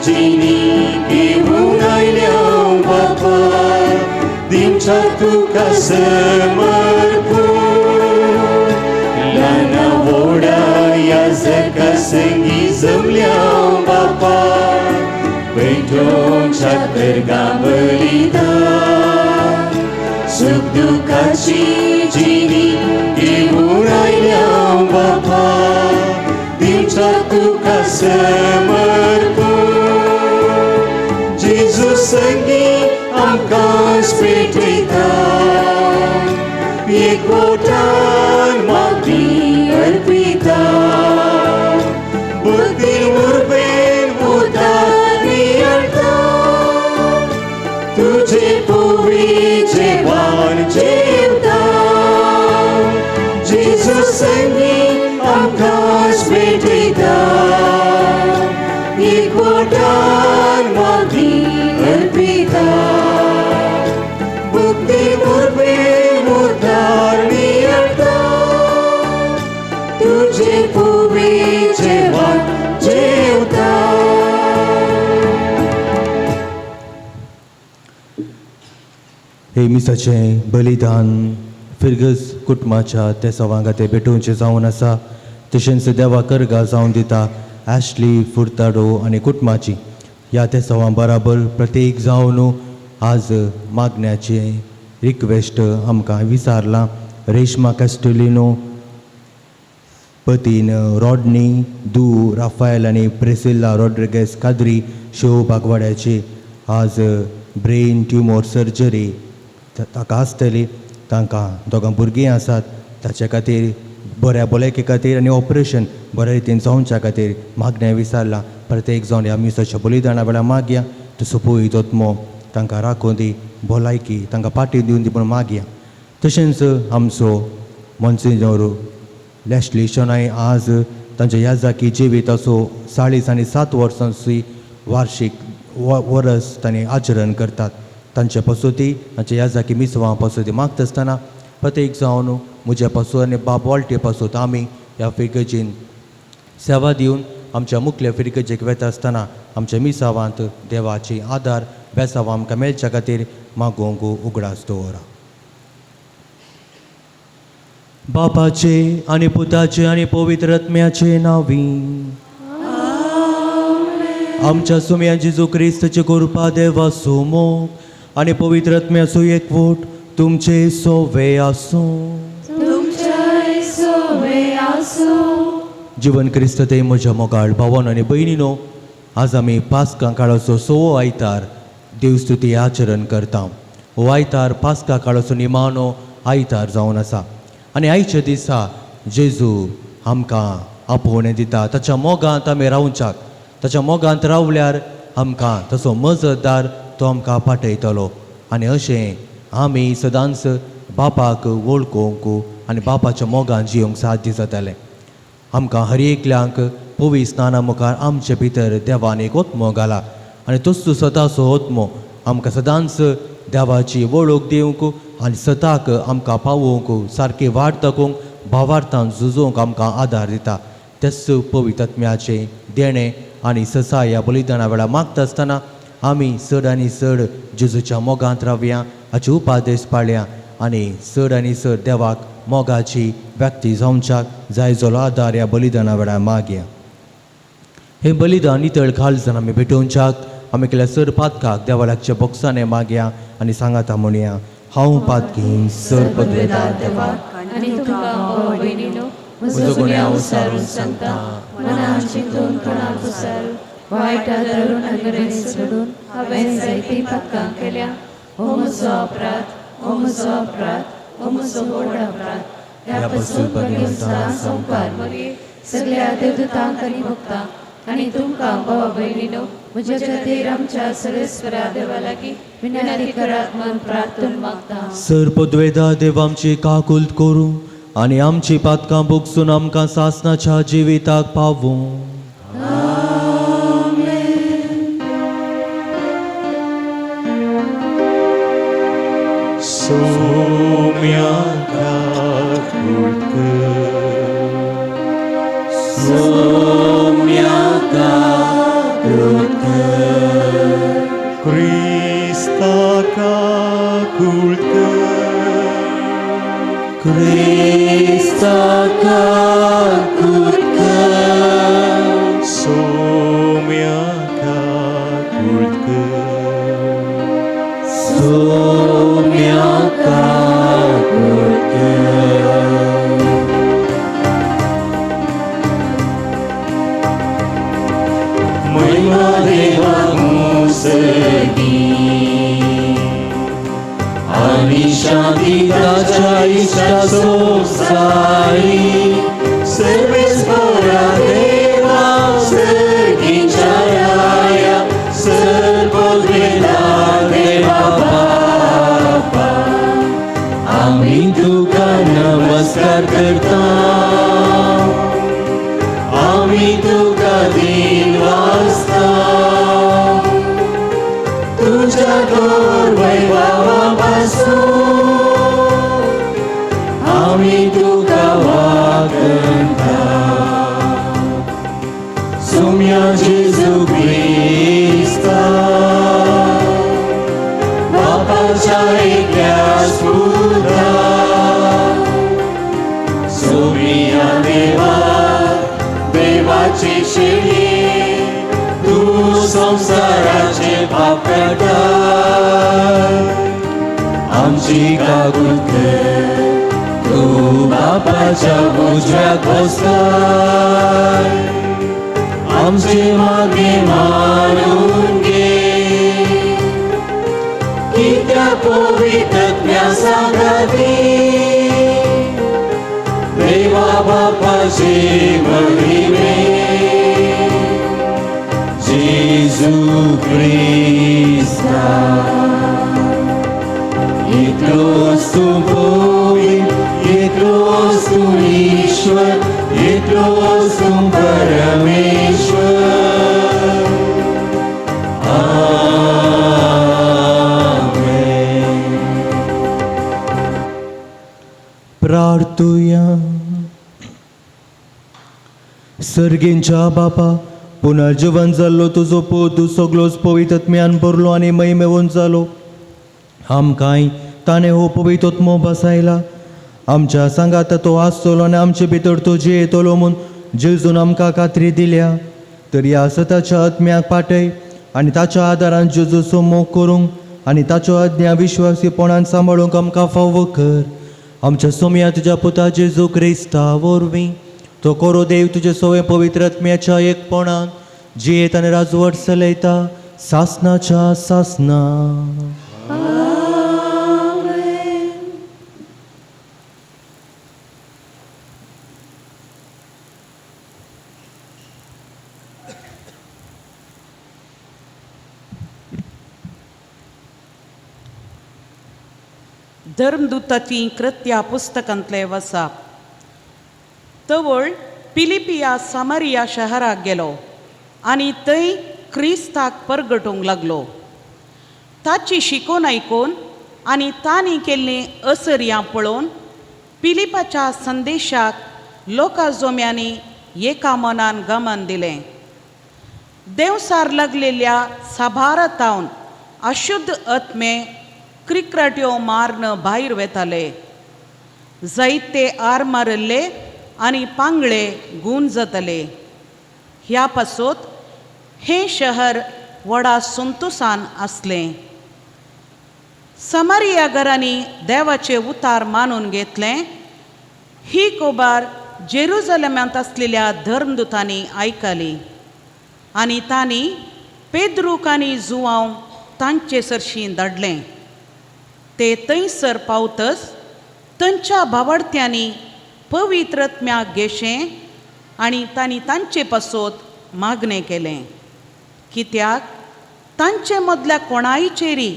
जिणी घेवन आयल्या बापा दिवच्या तुका समर्पण ल्हाना व्हडा याजका संगी जमल्या बापा पेटोवच्या करगा बलिदान सुख दुखाची जिणी घेवन आयल्या बापा दिवच्या तुका समर्पण जेजू संगी आमकां पेटयता एकवटान मागणी अर्पिता बुद्धी उर्बेन उदार नियळता तुझे पुवीचे वान जेवता जेजू संगी आमकां पेटयता एकवटान मागणी अर्पिता बुद्धी उर्बेन उदार नियळता तुझे पुवीचे वान जेवता. हे मिसाचें बलिदान फिरगज कुटुंबाच्या त्या सवांगा ते भेटोवचें जावन आसा. तशेंच देवा करगा जावन दिता एशली फुर्ताडो आनी कुटुंबाची ह्या त्या सवां बराबर प्रत्येक जावन आज मागण्याचें रिक्वेस्ट आमकां विचारलां. रेश्मा कॅस्टुलिनो पतीन रॉडनी दू राफायल आनी प्रेसिल्ला रॉड्रिगेस काद्री शो बागवाड्याची आज ब्रेन ट्युमोर सर्जरी ताका आसतली. तांकां दोगां भुरगीं आसात ताचे खातीर बऱ्या भलायके खातीर आनी ऑपरेशन बऱ्या रितीन जावच्या खातीर मागणें विचारलां. प्रत्येक जावन ह्या मिसाच्या बलिदाना वेळार मागया तसो पळय तोतमो तांकां राखून दी भलायकी तांकां पाटी दिवन दी म्हूण मागया. तशेंच आमचो मोन्सिंजोर लॅस्ली शनाय आज तांच्या याजाकी जिविताचो 40 आनी 7 वर्सांची वार्शीक वरस तांणी आचरण करतात. तांचे पसोती तांच्या याजाकी मिसवां पसोती मागता आसतना प्रत्येक जावन म्हज्या पासून आनी बाब वॉल्टे पासून आमी ह्या फिरगजेन सेवा दिवन आमच्या मुखल्या फिरगजेक वेता आसतना आमच्या मिसावांत देवाची आदार बेसांव आमकां मेळच्या खातीर मागोवंक उगडास दवरा. बापाचे आनी पुताचे आनी पवित्र आत्म्याचे नांवी आमच्या सुम्या जेजू क्रिस्ताचे कृपा देवा सुमोग आनी पवित्र आत्म्याचो एकवट तुमचे सोवे आसूं. जिवन क्रिस्त ते म्हज्या मोगाळ भावन आनी भयणीनो आज आमी पास्का काळाचो 6वो आयतार देवस्तुती आचरण करता. हो आयतार पास्का काळाचो निमाणो आयतार जावन आसा आनी आयच्या दिसा जेजू आमकां आपोवणें दिता. ताच्या मोगांत आमी रावच्याक ताच्या मोगांत रावल्यार आमकां तसो मजतदार तो आमकां पाठयतलो आनी अशें आमी सदांच बापाक वळखूंक आनी बापाच्या मोगान जियोंक साध्य जातलें. आमकां हर एकल्यांक पवी स्नाना मुखार आमचे भितर देवान एक ओत्मो घाला आनी तोच स्वताचो ओत्मो आमकां सदांच देवाची वळख दिवंक आनी सताक आमकां पावोवंक सारकी वाट दाखोवंक भावार्थान झुजोवंक आमकां आदार दिता. तेच पवित्र आत्म्याचें देणें आनी ससा ह्या बलिदाना वेळार मागता आसतना आमी चड आनी चड जेजूच्या मोगांत रावया हाचे उपादेश पाळया आनी चड आनी चड देवाक मोगाची व्यक्ती जावच्याक जाय जालो आदार ह्या बलिदाना वेळार मागया. हें बलिदान नितळ काळजान आमी भेटोवच्याक आमी केल्या सर पातकाक देवा लागच्या बोक्साने मागया आनी सांगाता म्हणया हांव पातकी सर पदवेदार देवाक आनी तुमकां भाव भयणीनो म्हजो गुन्यांव सारून सांगता मनान चिंतून कोणाक सारून वायट धरून आनी बरें सोडून हांवें जायतीं पातकां केल्या. हो म्हजो अपराध, हो म्हजो अपराध, हो म्हजो व्हड अपराध. ह्या पासून भगवंता संपार मरये सगळ्या देवदूतांक आनी भक्तांक आनी तुमकां भावा भयणीनो म्हज्या खातीर आमच्या सर्वेस्वरा देवा लागीं विनंती करात म्हूण प्रार्थना मागता. सर पदवेदा देव आमची काकुल्त करूं आनी आमची पातकां भोगसून आमकां सासनाच्या जिविताक पावूं. सोम्या काकुळकर, सोम्या काकुळकर. क्रिस्ता काकूट कर, सोम्या काकूट कर, सोम्या काकूट कर. महिमा देवा मुसगी आनी शांती ताच्या इश्टाचो साई सर्वेस्परा देवा सर्गीच्या राया सर्ववेला देवा बापा आमी तुका नमस्कार करता, आमी तुका दिन वाजता, तुझ्या गोर वैभवा पासून आमी तुका वागता. सोम्या जेजू क्रिस्ता बापाच्या एकल्याच पुता, सोम्या देवा देवाची शेळी, तू संसाराचे पाप काडटा, आमची काकूट कर, तू बापाच्या उजव्याक बसलाय, आमचे मागे मानून घे, कित्याक पवित्रत्म्या सांगाती देवा बापाचे महिमे जेजू क्रिस्ता. एकलोच तूं पवित्र, एकलोच तूं ईश्वर, एकलोच तूं परमेश्वर. आमेन. प्रार्थुया. सर्गेंच्या बापा, पुनर्जीवन जाल्लो तुजो पूत तूं सगलोच पवित्रत्म्यान भरलो आनी महिमेवन जालो. आमकांय ताणें हो पवित्रत्मो बसायला. आमच्या सांगाता तो आसतलो आनी आमचे भितर तो जियेतलो म्हूण जेजून आमकां खात्री दिल्या. तर ह्या सताच्या आत्म्याक पाटय आनी ताच्या आदारान जेजूचो मोग करूंक आनी ताच्यो आज्ञा विश्वासीपणान सांबाळूंक आमकां फावो कर. आमच्या सोम्या तुज्या पुता जेजू क्रिस्ता वरवीं तो कोरो देव तुजे सवय पवित्र आत्म्याच्या एकपणान जियेत आनी राजवट चलयता सासनाच्या सासना. धर्मदूताची कृत्या पुस्तकांतले वसाप. तवळ पिलिपिया सामरिया शहराक गेलो आनी थंय क्रिस्ताक परगटूंक लागलो. ताची शिकोवन आयकून आनी तांणी केल्लीं असर्यां पळोवन पिलिपाच्या संदेशाक लोका जोम्यांनी एका मनान गमन दिलें. देंवसार लागलेल्या साबार तावन अशुद्ध आत्मे क्रिक्रट्यो मारन भायर वेताले. जायते आर मारिल्ले आनी पांगळे गूण जातले. ह्या पासत हें शहर व्हडा संतोसान आसलें. समारिया घरांनी देवाचें उतार मानून घेतलें. ही खबर जेरुजलमांत आसलेल्या धर्मदूतांनी आयकली आनी तांणी पेद्रूक आनी जुवांव तांचे सरशीं धाडलें. ते थंयसर पावतच थंयच्या भावार्थ्यांनी पवित्र आत्म्याक घेशें आनी तांणी तांचे पासत मागणें केलें. कित्याक तांचे मदल्या कोणायचेरी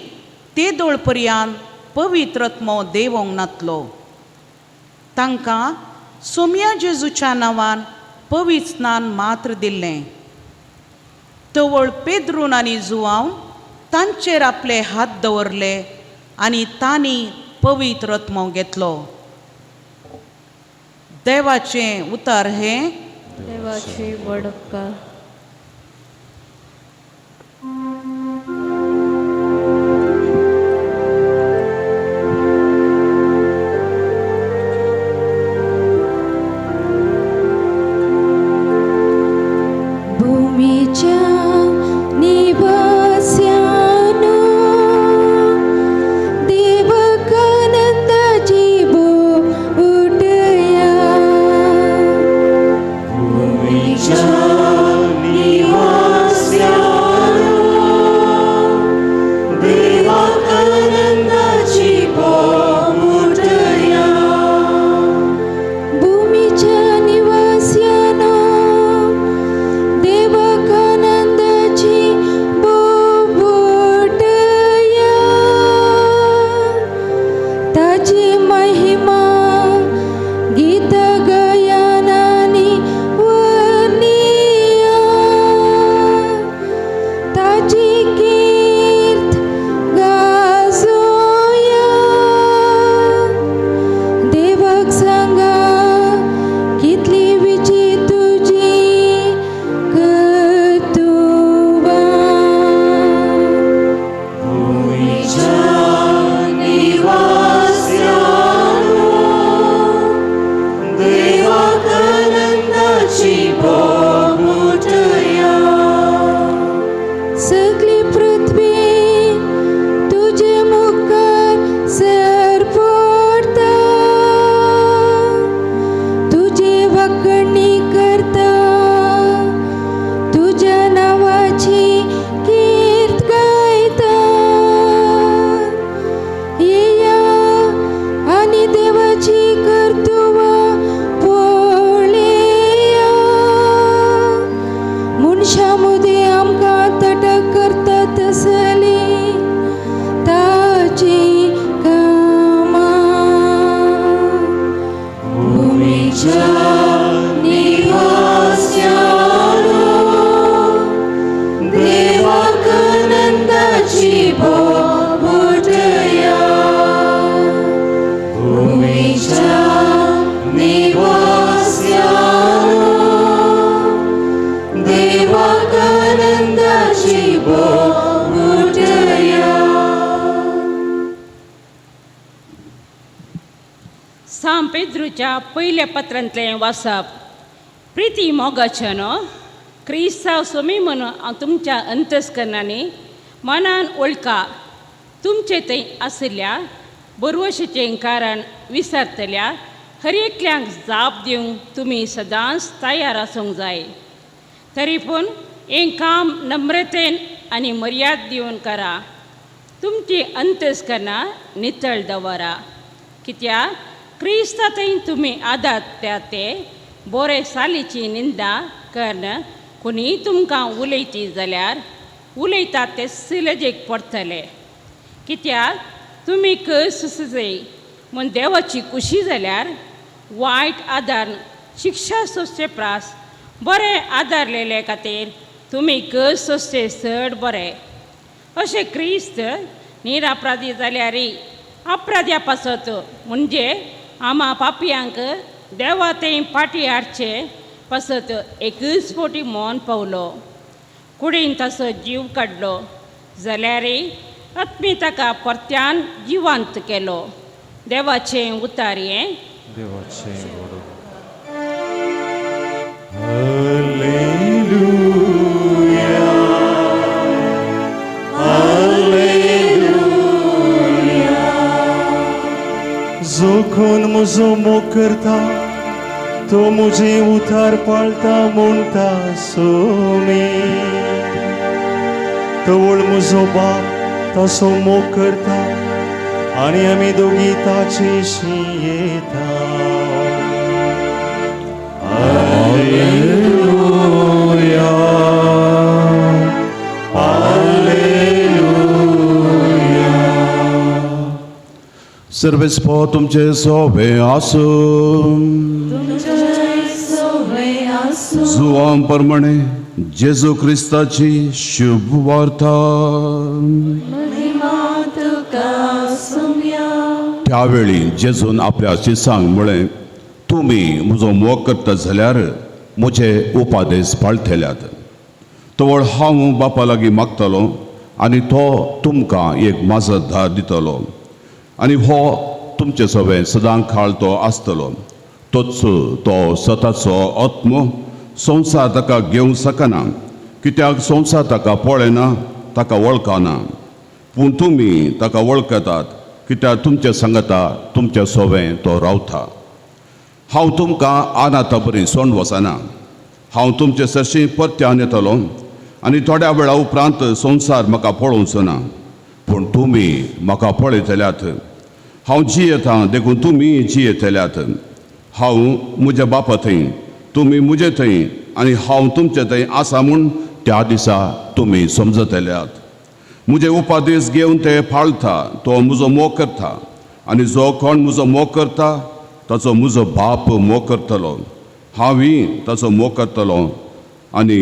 ते दोळ पर्यान पवित्र आत्मो देंवोंक नातलो. तांकां सोम्या जेजूच्या नांवान पवित्र स्नान मात्र दिल्लें. तवळ पेद्रून आनी जुवांव तांचेर आपले हात दवरले आनी तांणी पवित्र आत्मो घेतलो. देवाचें उतर हें. देवाचे व्हड उपकार. देवाची बोगुटया. सांत पेद्रूच्या पयल्या पत्रांतलें वाचप. प्रिती मोगाचें न्हू क्रिस्तांव सोमी म्हणून हांव तुमच्या अंतस्करणांनी मनान वळखा. तुमचे थंय आशिल्ल्या बरवशेचें कारण विसरतल्या हर एकल्यांक जाप दिवंक तुमी सदांच तयार आसूंक जाय. तरी पूण हें काम नम्रतेन आनी मर्याद दिवन करा. तुमची अंतस्करणां नितळ दवरा, कित्याक क्रिस्ता थंय तुमी आदारता ते बरे सालीची निंदा कर्ण कोणीय तुमकां उलयती जाल्यार उलयतात ते सिलजेक पडटले. कित्याक तुमी कस जाय म्हूण देवाची खुशी जाल्यार वायट आदार शिक्षा सोंसचे प्रास बरें आदारलेले खातीर तुमी कस सोंसचे चड बरें. अशें क्रिस्त निरापराधी जाल्यारय अपराध्या पासत म्हणजे आमा पापयांक देवा थंय पाटी हाडचे पासत एकच फावटी मोन पावलो. कुडीन ताचो जीव काडलो जाल्यारय आत्मी ताका परत्यान जिवांत केलो. देवाचें उतार हें. देवाचें व्हड. Hallelujah, hallelujah. जो कोण म्हजो मोग करता तो म्हजें उतार पाळता म्हणटा सोमी. तवळ म्हजो बाप ताचो मोग करता आनी आमी दोगी ताचेशी येता. Hallelujah, hallelujah. सर्वेस्पोर तुमचे सोवे आसूं. तुमचें सोवे आसूं. जुवां प्रमाणे जेजू क्रिस्ताची शुभ वार्ता. महिमा तुका सुम्या. त्यावेळी जेजून आपल्या शिसांक म्हळें, तुमी म्हजो मोग करता जाल्यार म्हजे उपादेश पाळटल्यात. तवळ हांव बापा लागीं मागतलो आनी तो तुमकां एक माजतदार दितलो आनी हो तुमचे सवें सदां काळ तो आसतलो. तोच तो सताचो आत्मो. संवसार ताका घेवंक शकना, कित्याक संवसार ताका पळयना, ताका वळखना. पूण तुमी ताका वळखतात, कित्याक तुमचे सांगता तुमच्या सोवें तो रावता. हांव तुमकां अनाथा बरी सोंड वचना. हांव तुमचे सरशी परत्यान येतलो आनी थोड्या वेळा उपरांत संवसार म्हाका पळोवचो ना, पूण तुमी म्हाका पळयतल्यात. हांव जियेता देखून तुमी जियेतल्यात. हांव म्हज्या बापा थंय, तुमी म्हजे थंय आनी हांव तुमचे थंय आसा म्हूण त्या दिसा तुमी समजतल्यात. म्हजे उपादेश घेवन ते पाळता तो म्हजो मोग करता आनी जो कोण म्हजो मोग करता ताचो म्हजो बाप मोग करतलो. हांवूय ताचो मोग करतलो आनी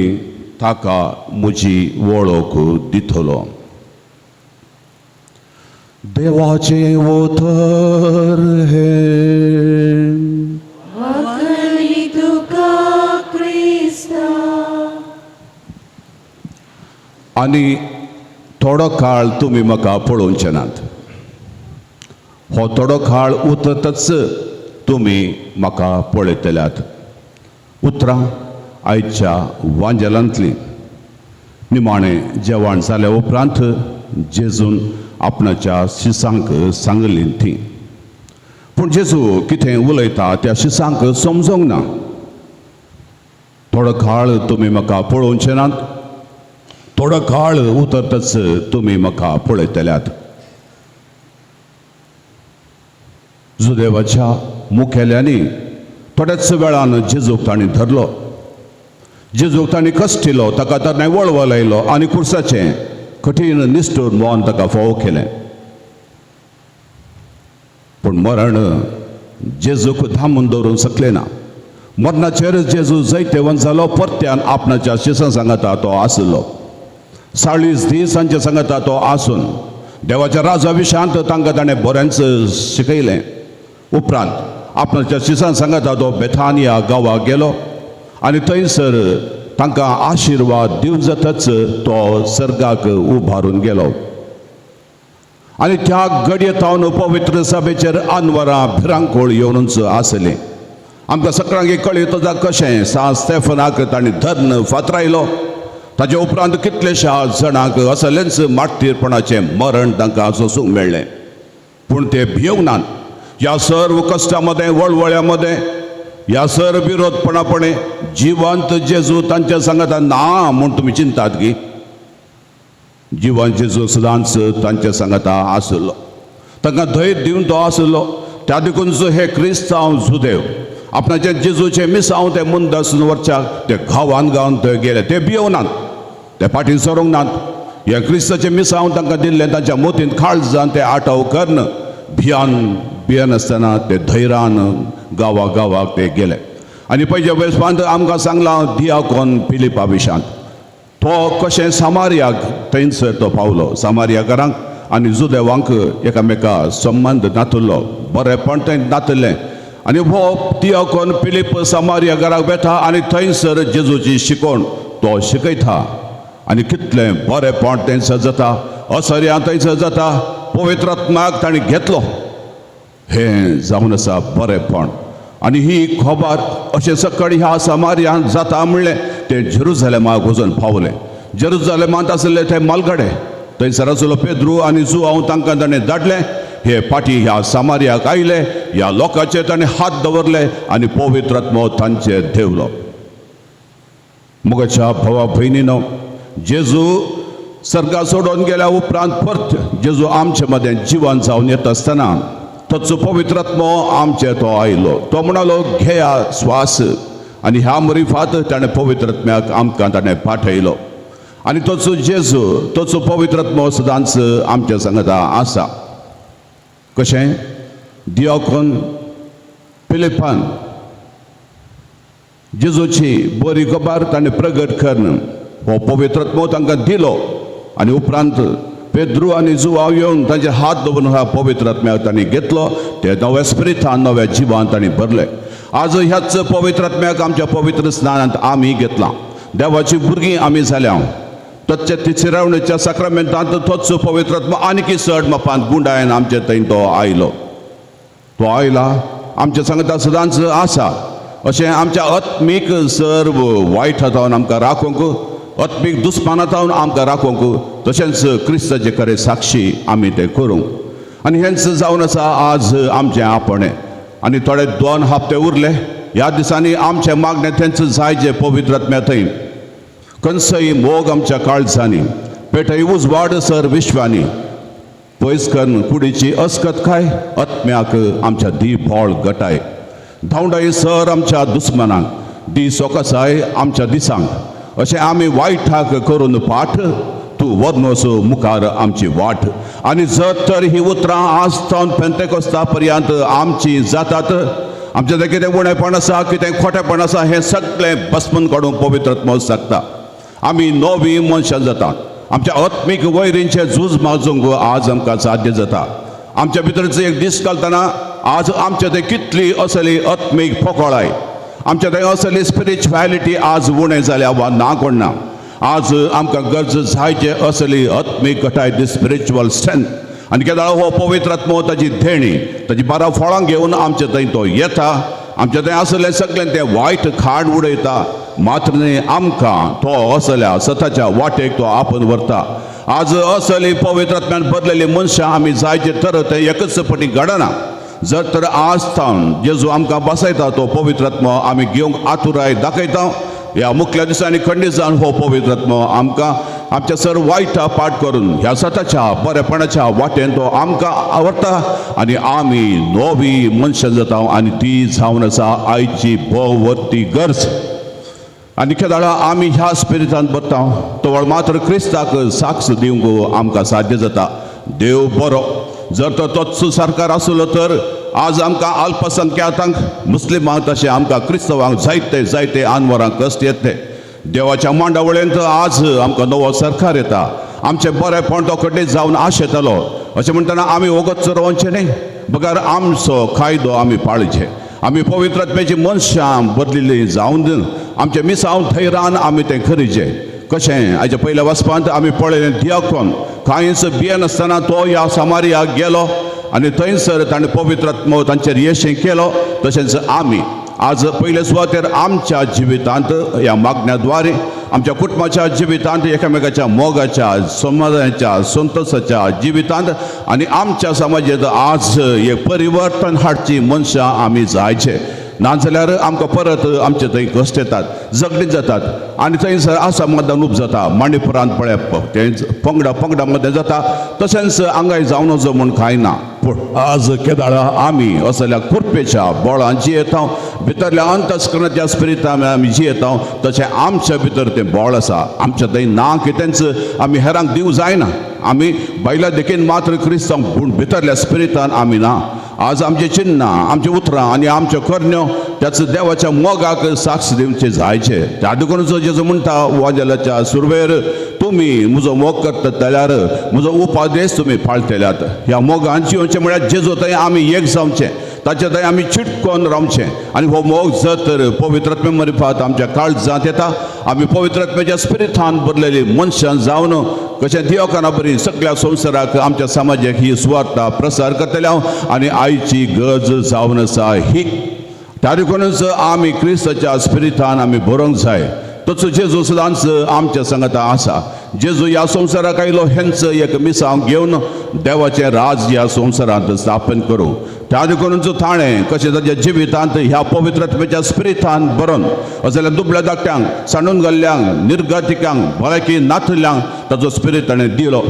ताका म्हजी वळख दितलो. देवाचें उतर हें. वाखणी तुका क्रिस्ता. आनी थोडो काळ तुमी म्हाका पळोवचे नात. हो थोडो काळ उतरतच तुमी म्हाका पळयतल्यात. उतरां आयच्या वांजेलांतलीं. निमाणें जेवण जाल्या उपरांत जेजून आपणाच्या शिसांक सांगली ती. पूण जेजू कितें उलयता त्या शिसांक समजोंक ना. थोडो काळ तुमी म्हाका पळोवचे नात, थोडो काळ उतरतच तुमी म्हाका पळयतल्यात. जुदेवाच्या मुखेल्यांनी थोड्याच वेळान जेजूक तांणी धरलो. जेजूक तांणी कश्टिलो, ताका ताणें वळवळ लायलो आनी कुर्साचें कठीण निश्ठूर मोन ताका फोव केलें. पूण मरण जेजूक थांबून दवरूंक शकलें ना. मरणाचेर जेजू जैतेवंत जालो. परत्यान आपणाच्या शिसां सांगाता तो आसलो. 40 दीस तांचे सांगाता तो आसून देवाच्या राजा विशयांत तांकां ताणें बरेंच शिकयलें. उपरांत आपणाच्या शिसां सांगाता तो बेथानिया गांवाक गेलो आनी थंयसर तांकां आशिर्वाद दिवन जाताच तो सर्गाक उबारून गेलो. आनी त्या घडये थावन पवित्र सभेचेर अनवरां भिरांकूळ येवनूच आसलें. आमकां सगळ्यांक कळयता जाता कशें सांत स्टेफनाक तांणी धर्न फातरायलो. ताजे उपरांत कितलेश्या जाणांक असलेंच मार्टीरपणाचें मरण तांकां सोसूंक मेळ्ळें. पूण ते भिवंक नात. ह्या सर्व कश्टा मदें, वळवळ्या मदें, ह्या सर्व विरोधपणापणे जिवंत जेजू तांच्या सांगाता ना म्हूण तुमी चिंतात की? जिवंत जेजू सदांच तांच्या सांगाता आसलो, तांकां धैर्य दिवन तो आसलो. त्या देखून हे क्रिस्तांव जुदेव आपणाचे जेजूचे मिसांव ते मुंदासून वरच्याक ते गांवान गांवान थंय गेले. ते भियोनात, ते फाटीं सरूंक नात. हे क्रिस्ताचे मिसांव तांकां दिल्लें तांच्या मोतींत काळजान ते आटव करून भियान भियनासतना ते धैर्यान गांवा गांवाक ते गेले. आनी पयच्या वेळांत आमकां सांगलां दियाकोन फिलिपा विशांत तो कशें सामारियाक थंयसर तो पावलो. सामारियाकारांक आनी जुदेवांक एकामेका संबंद नातुल्लो, बरेंपण थंय नातलें. आनी हो दियाकोन फिलीप सामारिया घराक वेता आनी थंयसर जेजूची शिकवण तो शिकयता. आनी कितलें बरेंपण थंयसर जाता, असर्या थंयसर जाता. पवित्र आत्म्याक ताणें घेतलो. हें जावन आसा बरेंपण. आनी ही खबर अशें सकाळी ह्या समार्यांत जाता म्हणलें तें जेरुजलेमाक वचून पावलें. जेरुजलेमांत आसले ते मालगडे, थंयसर आसलो पेद्रू आनी जुआंव, तांकां ताणें धाडलें. हे फाटीं ह्या सामार्याक आयले, ह्या लोकांचेर ताणें हात दवरले आनी पवित्र आत्मो तांचेर देवलो. मुगाच्या भावा भयणीनो, जेजू सर्गा सोडून गेल्या उपरांत परत जेजू आमचे मदें जिवन जावन येता आसतना तोच पवित्र आत्मो आमचे तो आयलो. तो म्हणालो घेया स्वास. आनी ह्या मरिफात ताणें पवित्र आत्म्याक आमकां ताणें पाठयलो. आनी तोच जेजू, तोच पवित्र आत्मो सदांच आमच्या सांगता आसा. कशें दियाकोन फिलिपान जेजूची बरी खबर ताणें प्रगट करून हो पवित्र आत्मो तांकां दिलो. आनी उपरांत पेद्रू आनी जुआंव येवन तांचे हात दवरून ह्या पवित्र आत्म्याक तांणी घेतलो. ते नव्या स्पिरितान, नव्या जिवान तांणी भरले. आज ह्याच पवित्र आत्म्याक आमच्या पवित्र स्नानांत आमी घेतलां. देवाची भुरगीं आमी जाल्या. तच्चे तिसरावणेच्या साक्रामेंतांत तोच पवित्र आत्मो आनीक चड मापांत गुंडायन आमचे थंय तो आयलो. तो आयला आमच्या सांगता सदांच आसा. अशें आमच्या आत्मीक सर्व वायट हातावन आमकां राखूंक, आत्मीक दुस्माना जावन आमकां राखूंक, तशेंच क्रिस्ताचे खरें साक्षी आमी तें करूंक. आनी हेंच जावन आसा आज आमचें आपणें. आनी थोडे 2 हप्ते उरले. ह्या दिसांनी आमचें मागणें तेंच जाय जें पवित्र आत्म्या थंय खंयसय मोग आमच्या काळजांनी पेटय उजवाड सर विश्वानी पयस करून कुडीची अस्कत काय आत्म्याक आमच्या दी बोळ गटाय धांवडाय सर आमच्या दुस्मनांक दी सोकसाय आमच्या दिसांक. अशें आमी वायटाक करून पाठ तूं व्हरनोसो मुखार आमची वाट. आनी जर तर ही उतरां आज सावन पेंतेकोस्ता पर्यंत आमची जातात, आमचें तें कितें उणेपण आसा, कितें खोटेपण आसा, हें सगळें भस्मन काडूंक पवित्र आत्मो शकता. आमी नवी मनशां जातात. आमच्या आत्मीक वैरींचें झूज माजूंक आज आमकां साध्य जाता. आमच्या भितर एक दीस घालतना आज आमच्या थंय कितली असली आत्मीक पोकळाय, आमच्या थंय असली स्पिरिच्युएलिटी आज उणें जाल्या वा ना कोण ना. आज आमकां गरज जायचे असली आत्मीक घटाय, दी स्पिरिच्युअल स्ट्रेंथ. आनी केदाळ हो पवित्र आत्मो ताजी देणी, ताजी 12 फळां घेवन आमचे थंय तो येता. आमच्या थंय आसलें सगळें तें वायट खाण उडयता, मात्र न्ही आमकां तो असल्या सताच्या वाटेक तो आपोवन व्हरता. आज असली पवित्र आत्म्यान बदलेली मनशां आमी जायचे तर तें एकच पटी घडना. जर तर आज थावन जेजू आमकां बसयता तो पवित्र आत्मो आमी घेवंक आतुराय दाखयता. ह्या मुखल्या दिसांनी खंडीत जावन हो पवित्र आत्मो आमकां आमच्या सर वायटा पाठ करून ह्या सताच्या बरेपणाच्या वाटेन तो आमकां आवडटा. आनी आमी नवी मनशां जाता. आनी ती जावन आसा आयची भोवती गरज. आनी केदाळा आमी ह्या स्पिरितान बरता तवळ मात्र क्रिस्ताक साक्ष दिवंक आमकां साध्य जाता. देव बरो. जर तो तोच सरकार आसलो तर आज आमकां अल्पसंख्यातांक, मुस्लिमांक, तशें आमकां क्रिस्तवांक जायते जायते आनवरांक कश्ट येतले. देवाच्या मांडावळेंत आज आमकां नवो सरकार येता. आमचें बरेंपण तो खंडीत जावन आशेतलो. अशें म्हणटना आमी वगत चरोवचें न्ही, बगर आमचो कायदो आमी पाळचे. आमी पवित्र आत्म्याची मनशां बदलिल्ली जावन आमच्या मिसांव थैरान आमी तें खरीचें. कशें आयच्या पयल्या वाचपांत आमी पळयलें, दियाकोन कांयच भियेनासतना तो ह्या सामारियाक गेलो आनी थंयसर ताणें पवित्र आत्मो तांचेर येशें केलो. तशेंच आमी आज पयले सुवातेर आमच्या जिवितांत ह्या मागण्या द्वारे आमच्या कुटुंबाच्या जिवितांत एकामेकाच्या मोगाच्या, समाधानाच्या, संतोषाच्या जिवितांत आनी आमच्या समाजांत आज एक परिवर्तन हाडची मनशां आमी जायचे. नाजाल्यार आमकां परत आमचे थंय कश्ट येतात, झगडीं जातात आनी थंयसर असमाधान उब जाता. मणिपुरांत पळय तें पंगडा पंगडा मदें जाता, तशेंच हांगाय जावं नजो म्हूण कांय ना. पूण आज केदाळा आमी असल्या कुरपेच्या बोळान जियेता, भितरल्या अंतस्करणाच्या स्पिरितान आमी जियेता, तशें आमच्या भितर तें बोळ आसा. आमच्या थंय ना कितेंच आमी हेरांक दिवं जायना. आमी बायलां देखीन मात्र क्रिस्तांव, पूण भितरल्या स्पिरितान आमी ना. आज आमचें चिन्नां, आमची उतरां आनी आमच्यो करण्यो त्याच देवाच्या मोगाक साक्ष दिवचे जायचे. त्या देखून जेजू म्हणटा वाजेलाच्या सुरवेर, तुमी म्हजो मोग करतात जाल्यार म्हजो उपादेश तुमी पाळटल्यात. ह्या मोगान जिवचें म्हळ्यार जेजू थंय आमी एक जावचें, ताचे थंय आमी चिटकोन रावचें. आनी हो मोग जर तर पवित्र आत्म्या मार्फत आमच्या काळजांत येता, आमी पवित्र आत्म्याच्या स्पिरितान भरलेली मनशां जावन कशें दिवकाना बरी सगळ्या संवसाराक आमच्या समाजाक ही सुवार्ता प्रसार करतले हांव. आनी आयची गरज जावन आसा ही. त्या देखूनच आमी क्रिस्ताच्या स्पिरितान आमी बरोवंक जाय. तसो जेजू सदांच आमच्या सांगाता आसा. जेजू ह्या संवसाराक आयलो हेंच एक मिसांव घेवन देवाचें राज ह्या संवसारांत स्थापन करूं. त्या देखूनच ताणें कशें ताच्या जिवितांत ह्या पवित्र आत्म्याच्या स्पिरितान बरोवन जाल्यार दुबळ्या धाकट्यांक, सांडून घाल्ल्यांक, निर्गतिकांक, भलायकी नातल्यांक ताचो स्पिरीत ताणें दिलो.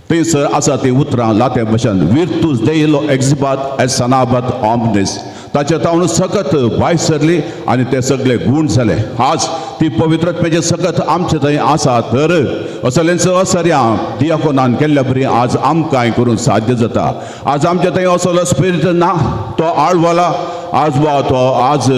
थंयसर आसा ती उतरां लाते भशेन, विर्तूस देयलो एक्झिबात एस सनाबात ऑमनेस. ताचे तावन सकत भायर सरली आनी ते सगळे गूण जाले. आज ती पवित्र आत्म्याचें सकत आमचे थंय आसा तर असलेंच असर्या दियाकोनान केल्ल्या बरी आज आमकांय करूंक साध्य जाता. आज आमचे थंय असलो स्पिरीत ना, तो आळवाला आज वा तो आज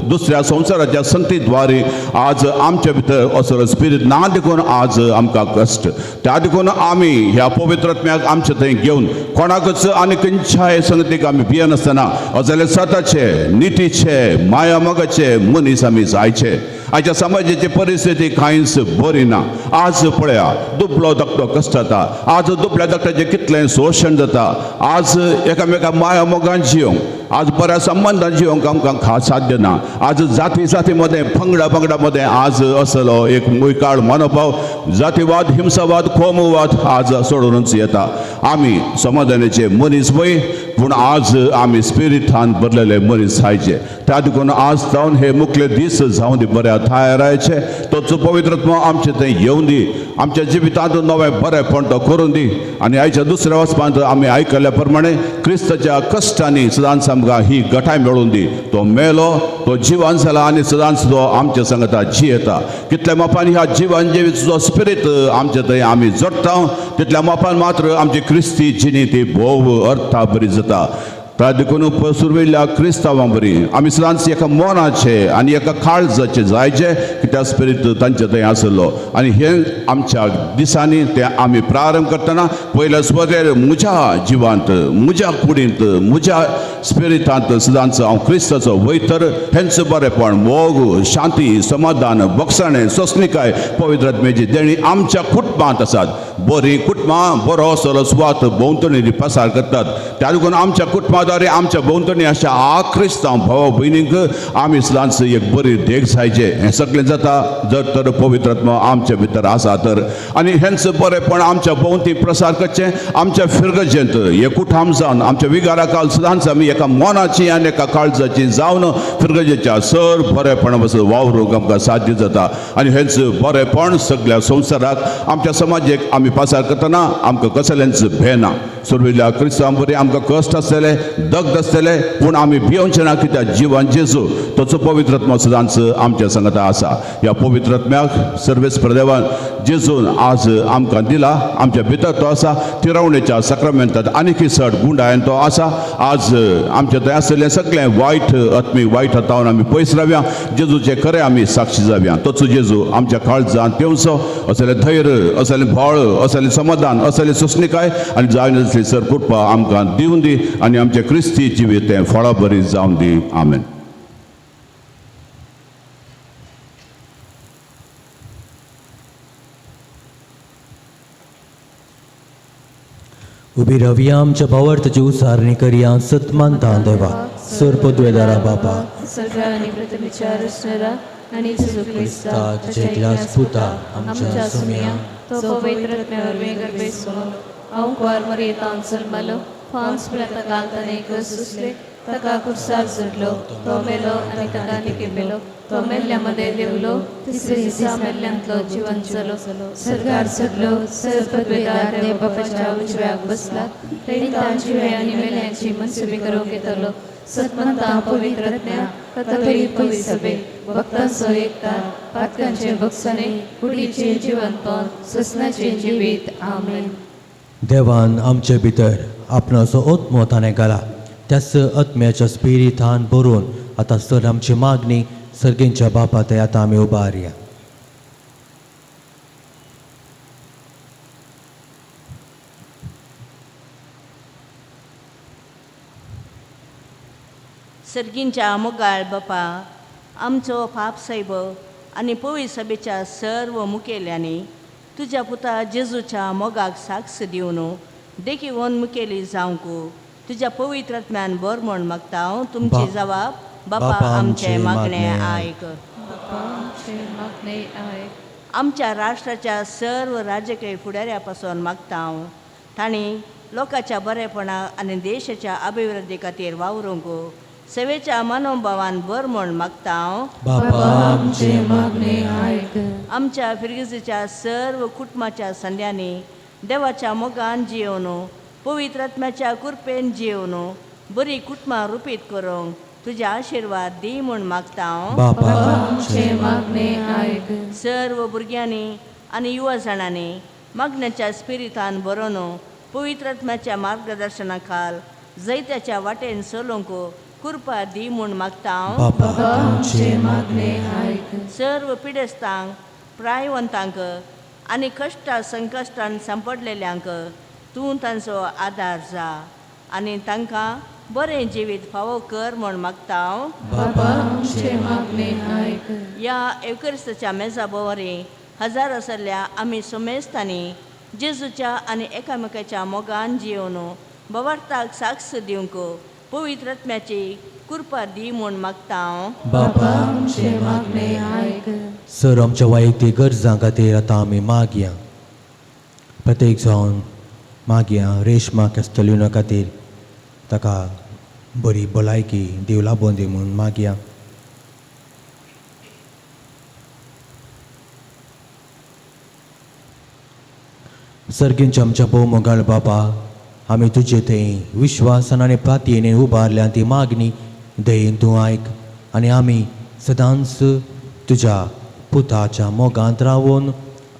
दुसऱ्या संवसाराच्या संगतीद्वारे आज आमच्या भितर असलो स्पिरीत ना देखून आज आमकां कश्ट. त्या देखून आमी ह्या पवित्र आत्म्याक आमचे थंय घेवन कोणाकच आनी खंयच्याय संगतीक आमी भियेनासतना जाल्यार सताचे, नितीचे, माया मोगाचे मनीस आमी जायचे. आयच्या समाजाची परिस्थिती कांयच बरी ना. आज पळया दुबळो धाकटो कश्ट जाता, आज दुबळ्या धाकट्याचें कितलें शोशण जाता. आज एकामेका माया मोगान जियोंक, आज बऱ्या संबंदान जियोंक आमकां खास साध्य ना. आज जाती जाती मदें, पंगडा पंगडा मदें आज असलो एक मुयकाळ मनोभाव, जातीवाद, हिंसावाद, कोमवाद आज सोडूनच येता. आमी समाधानाचे मनीस पळय, पूण आज आमी स्पिरितान भरलेले मनीस जायचे. त्या देखून आज जावन हे मुखले दीस जावं दी बऱ्या थारायचे. तोच पवित्र आत्मो आमचे थंय येवन दी, आमच्या जिवितांत नवें बरेंपण तो करून दी. आनी आयच्या दुसऱ्या वचपांत आमी आयकल्ल्या प्रमाणे क्रिस्ताच्या कश्टांनी सदांच आमकां ही गटाय मेळून दी. तो मेलो, तो जिवान जाला आनी सदांच तो आमच्या सांगता जियेता. कितल्या मापान ह्या जिवान जिवीत स्पिरीत आमचे थंय आमी जोडटा, तितल्या मापान मात्र आमची क्रिस्ती जिणी ती भोव अर्था बरी जाता. त्या देखून सुरवेल्या क्रिस्तांवां बरी आमी सदांच एका मनाचे आनी एका काळजाचे जायचे की त्या स्पिरीत तांचे थंय आसलो. आनी हे आमच्या दिसांनी ते आमी प्रारंभ करतना पयल्या सुवातेर म्हज्या जिवांत, म्हज्या कुडींत, म्हज्या स्पिरितांत सदांच हांव क्रिस्ताचो वयतर हेंच बरेंपण, मोग, शांती, समाधान, बक्षाणें, सोंसणिकाय, पवित्र आत्म्याची देणी आमच्या कुटुंबांत आसात. बरीं कुटुंबां बरो असलो सुवात भोंवतणी प्रसार करतात. त्या देखून आमच्या कुटुंबाद्वारे आमच्या भोंवतणी अशा क्रिस्तांव भावा भयणींक आमी सदांच एक बरी देख जायचे. हें सगळें जाता जर तर पवित्र आत्मो आमच्या भितर आसा तर. आनी हेंच बरेंपण आमच्या भोंवती प्रसार करचें. आमच्या फिरगजेंत एकूठाम जावन आमच्या विगारा काल सदांच आमी एका मनाची आनी एका काळजाची जावन फिरगजेच्या सर बरेंपणा पासून वावरूंक आमकां साध्य जाता. आनी हेंच बरेंपण सगळ्या संवसाराक आमच्या समाजेक आमी पासार करतना आमकां कसलेंच भेना. सुरवेल्या क्रिस्तांव बरी आमकां कश्ट आसतले, दग्ध आसतले, पूण आमी भियोवचे ना, कित्याक जिवन जेजू तोचो पवित्र आत्मो सदांच आमच्या सांगाता आसा. ह्या पवित्र आत्म्याक सर्वेस प्रदेवान जेजून आज आमकां दिला, आमच्या भितर तो आसा. तिरवणेच्या साक्रामेंतांत आनीकय चड गुंडायन तो आसा. आज आमच्या थंय आसलें सगळें वायट आत्मीक वायट हातावन आमी पयस रावया, जेजूचे खरें आमी साक्षी जावया. तोच जेजू आमच्या काळजांत येवचो, असलें धैर्य, असलें भाळ, असलें समाधान, असलें सोंसणिकाय आनी जायना सर कृपा आमकां दिवन दी आनी आमचे आमचें क्रिस्ती जिवीत तें फळाभरीत जावन दी. आमेन. उबी रवया आमच्या भावार्थाची उसारणी करया. सतमानता देवा सर पदवेदारा बापा सगळ्या आनी प्रथमेच्या रचणारा आनी जेजू क्रिस्ता ताच्या एकल्याच पुता आमच्या सुमया तो पवित्र आत्म्या वरवीं गर्भेसलो हांव कुवार मरयेतान जल्मलो फांस म्हळ्यार ताका घालताना सुसले ताका कुर्सार चडलो तो मेलो आनी ताका निकेपेलो तो मेल्ल्या मदें देवलो तिसरे दिसा मेल्ल्यांतलो जिवन चलो सरकार चडलो सर पदवेदार देव बापाच्या उजव्याक बसला थंय तांची आनी मेल्यांची मनसुबी करूंक येतलो. सतमंता पवित्र आत्म्या कथोलीक पवित्र सभे भक्तांचो एकता पातकांचे भक्सणे कुडीचे जिवनपण ससनाचे जिवीत. आमेन. देवान आमचे भितर आपणाचो आत्मो ताणें घाला. त्याच आत्म्याच्या स्पिरितान भरून आतां सर आमची मागणी सर्गेंच्या बापा थंय आतां आमी उबारया. सर्गींच्या मोगाळ बापा आमचो पाप सायब आनी पवी सभेच्या सर्व मुखेल्यांनी तुज्या पुता जेजूच्या मोगाक साक्ष दिवन देखी वन मुखेली जावंक तुज्या पवित्र आत्म्यान बर म्हण मागता हांव. तुमची जबाब बापा आमचें मागणें आयक. बापा आमचें मागणें आयक. आमच्या राष्ट्राच्या सर्व राजकीय फुडाऱ्या पासून मागता हांव तांणी लोकांच्या बरेपणा आनी देशाच्या अभिवृद्धी खातीर वावरूंक सेवेच्या मनोभावान बर म्हण मागता हांव. बापा आमचें मागणें आयक. आमच्या फिरगीच्या सर्व कुटुंबाच्या संद्यांनी देवाच्या मोगान जियोवन पवित्र आत्म्याच्या कृपेन जियोवन बरी कुटुंबां रुपीत करूंक तुजे आशिर्वाद दी म्हूण मागता हांव. बापा आमचें मागणें आयक. सर्व भुरग्यांनी आनी युवा जाणांनी मागण्याच्या स्पिरितान बरोवन पवित्र आत्म्याच्या मार्गदर्शना खाल जैत्याच्या वाटेन चलूंक कृपा दी म्हूण मागता हांव. बापा आमचें मागणें आयक. सर्व पिडेस्तांक प्रायवंतांक आनी कश्टा संकश्टान सांपडलेल्यांक तूं तांचो आदार जा आनी तांकां बरें जिवीत फावो कर म्हूण मागता हांव. बापा आमचें मागणें आयक. ह्या एवक्रिस्ताच्या मेजा भोंवरी हजार आसल्या आमी सुमेस्तांनी जेजूच्या आनी एकामेकाच्या मोगान जियोवन भवार्थाक साक्ष दिवंक पवित्र आत्म्याची कृपा दी म्हूण मागता हांव. बापा आमचें मागणें आयक. सर आमच्या वैयक्तीक गरजां खातीर आतां आमी मागया. प्रत्येक जावन मागया रेशमा कॅस्टलिनो खातीर ताका बरी भलायकी देव लाबोवन दी म्हूण मागया. सर्गींच्या आमच्या भोव मोगाळ बापा आमी तुजे थंय विश्वासान आनी प्रार्थनेन उबारल्या ती मागणी दयेन तूं आयक आनी आमी सदांच तुज्या पुताच्या मोगांत रावून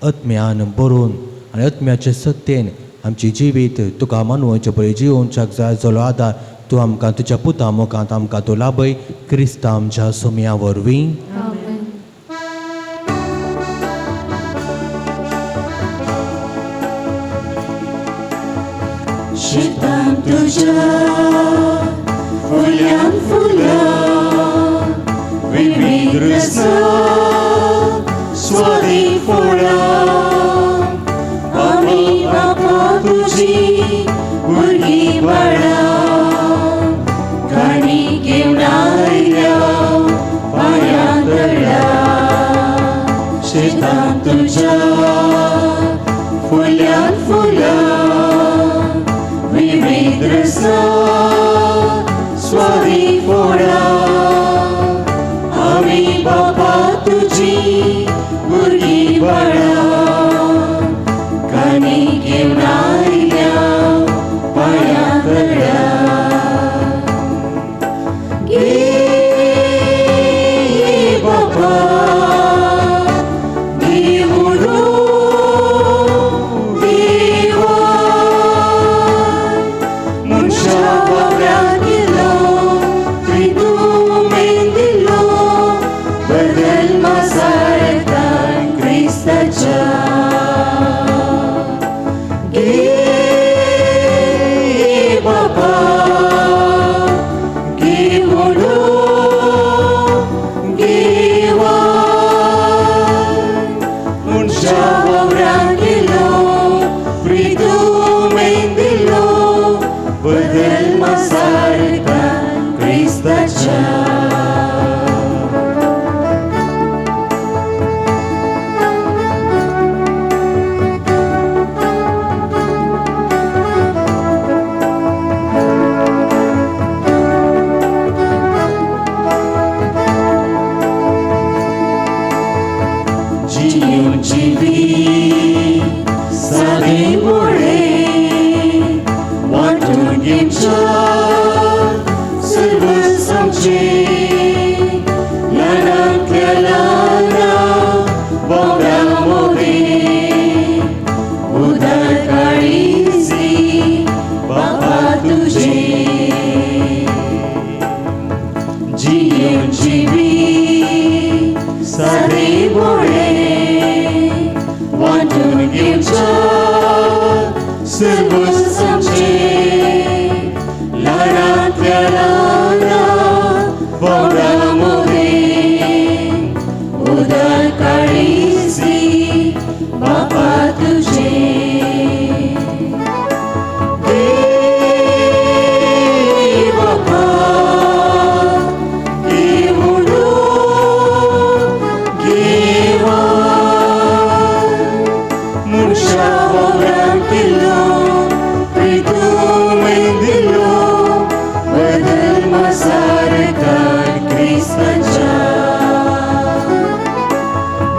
आत्म्यान बरोवन आनी आत्म्याचे सत्तेन आमची जिवीत तुका मानवचे पळय जिवोवच्याक जाय जालो आदार तूं आमकां तुज्या पुता मोगांत आमकां तूं लाभय क्रिस्ता आमच्या सोम्या वरवीं. आमेन. शेतान तुज्या फुल्यान फुलां विविध रसना स्वादीक फळां आमी बापा तुजी भुरगीं बाळां काणी घेवन आयल्या पांयां तळा शेतान तुज्या फुल्यान फुलां विविध रसना स्वादीक फळां आमी बापा तुजी भुरगीं बाळां काणी घेवन आयल्या पांयां तळा. घे बापा देवुडो देवा मनशा बाबऱ्याक दिलो त्रितुमेन दिलो बदल मासारतान क्रिस्ताच्या. सादे बोळे वांटून घेवच्या सर्व आमचे ल्हानांतल्या ल्हाना वावड्या मोदें उदार काळीज दी बापा तुजे जियेवची बी सादे बोळे वांटून घेवच्या सर्व आमचे ल्हानांतल्या ल्हाना वावड्या मोदें उदार काळीज दी बापा तुजे. देव बापा देवुडो घेवा मनशा वावरांत दिलो प्रितुमेन दिलो बदल मसारकार क्रिस्ताच्या.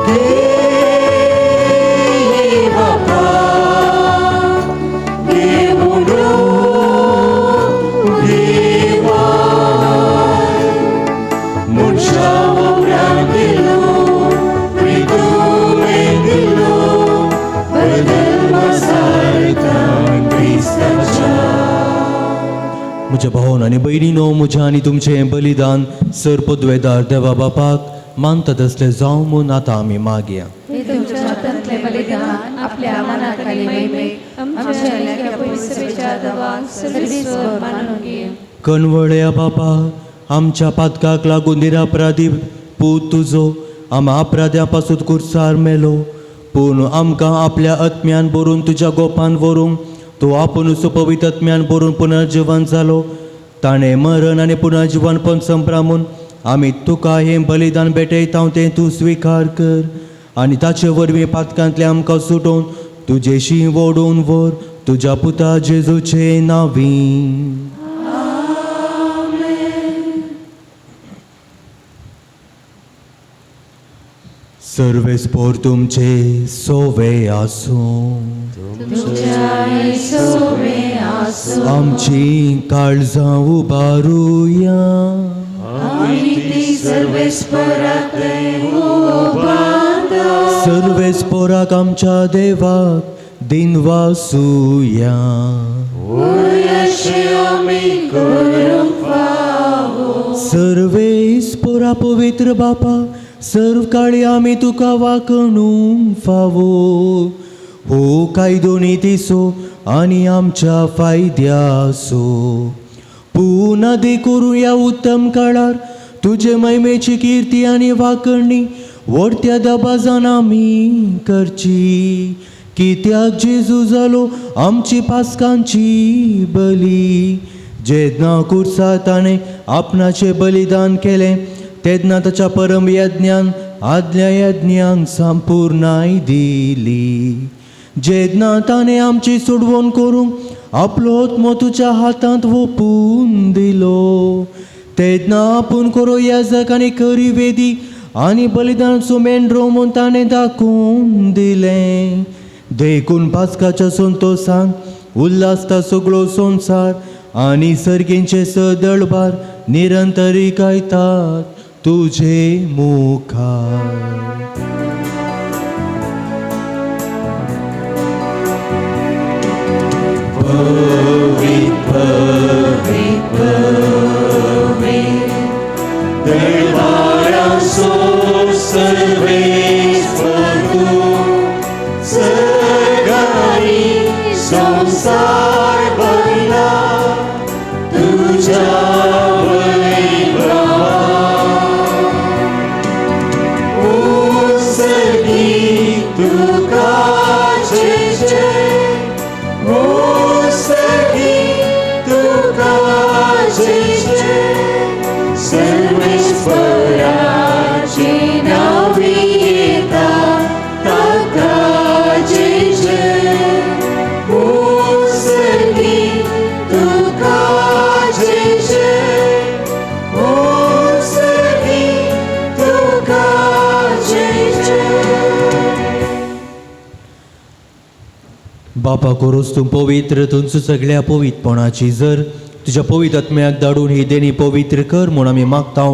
देव बापा देवुडो घेवा मनशा वावरांत दिलो प्रितुमेन दिलो बदल मसारकार क्रिस्ताच्या. म्हज्या भावन आनी भयणीनो, म्हज्या आनी तुमचें बलिदान सर पदवेदार देवा बापाक मानता तसलें जावं म्हूण आतां आमी मागया. हे तुमच्या हातांतलें बलिदान आपल्या मनाक आनी महिमेक आमच्या लेख्या पवित्र देवाक सर्वेस्पर मानून घे. कणवळ्या बापा, आमच्या पातकाक लागून निरापराधी पूत तुजो आमा अपराध्या पासून कुर्सार मेलो, पूण आमकां आपल्या आत्म्यान भरून तुज्या गोपान व्हरूंक तो आपुणूच पवित्र आत्म्यान भरून पुनर्जिवन जालो. ताणें मरण आनी पुनर्जिवनपण संभ्रामून आमी तुका हें बलिदान भेटयता तें तूं स्विकार कर आनी ताचे वरवीं पातकांतलें आमकां सुटोवन तुजेशी वोडून व्हर तुज्या पुता जेजूचे नांवी. सर्वेस्पोर तुमचे सोवे आसूं. तुमच्याय सोवे आसूं. आमची काळजां उबारुया. आमी ती सर्वेस्पराक उबारता. सर्वेस्पोराक आमच्या देवाक दिनवासुया. अशें आमी करूंक फावो. सर्वेस्पोरा पवित्र बापा, सर्व काळी आमी तुका वाकणूंक फावो हो कायदो नितीचो आनी आमच्या फायद्याचो. पुना करूं ह्या उत्तम काळार तुजे महिमेची किर्ती आनी वाकणी व्हडत्या दबाजान आमी करची. कित्याक जेजू जालो आमची पासकांची बली. जेन्ना कुर्सा ताणें आपणाचें बलिदान केलें तेन्ना ताच्या परम यज्ञान आदल्या यज्ञांक संपुर्णाय दिली. जेन्ना ताणें आमची सोडवण करूंक आपलो आत्मो तुज्या हातांत वोपून दिलो तेन्ना आपूण करो याजक आनी खरी वेदी आनी बलिदानाचो मेंढरो म्हूण ताणें दाखोवन दिलें. देखून पास्काच्या संतोसान उल्हासता सगळो संवसार आनी सर्गेंचे सदळबार निरंतरी गायतात तुजे मुखार. पवित्र पवित्र पवित्र देवारासो सर्वेस्पर तूं सर्गानी संवसार भरला तुज्या वैभवान. उत्सर्गी तुका जय जय, उत्सर्गी तुका जय जय, सर्वेस्पराचे नांवी येता ताका जय जय. उत्सर्गी तुका जय जय, उत्सर्गी तुका जय जय. बापा कोरोस तूं पवित्र, तुमचो सगळ्या पवित्रपणाची जर तुज्या पवित्र आत्म्याक धाडून ही देणी पवित्र कर म्हूण आमी मागता,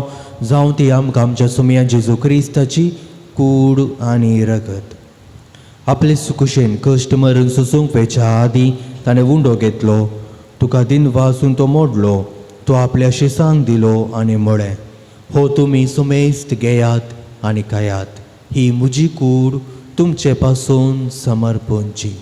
जावं ती आमकां आमच्या सुमया जेजू क्रिस्ताची कूड आनी रगत. आपले सुकुशेन कश्ट मरण सोसूंक वेच्या आदीं ताणें उंडो घेतलो, तुका दिन वासून तो मोडलो, तो आपल्या शिसांक दिलो आनी म्हळें, हो तुमी सुमेस्त घेयात आनी खायात, ही म्हजी कूड तुमचे पासून समर्पणची.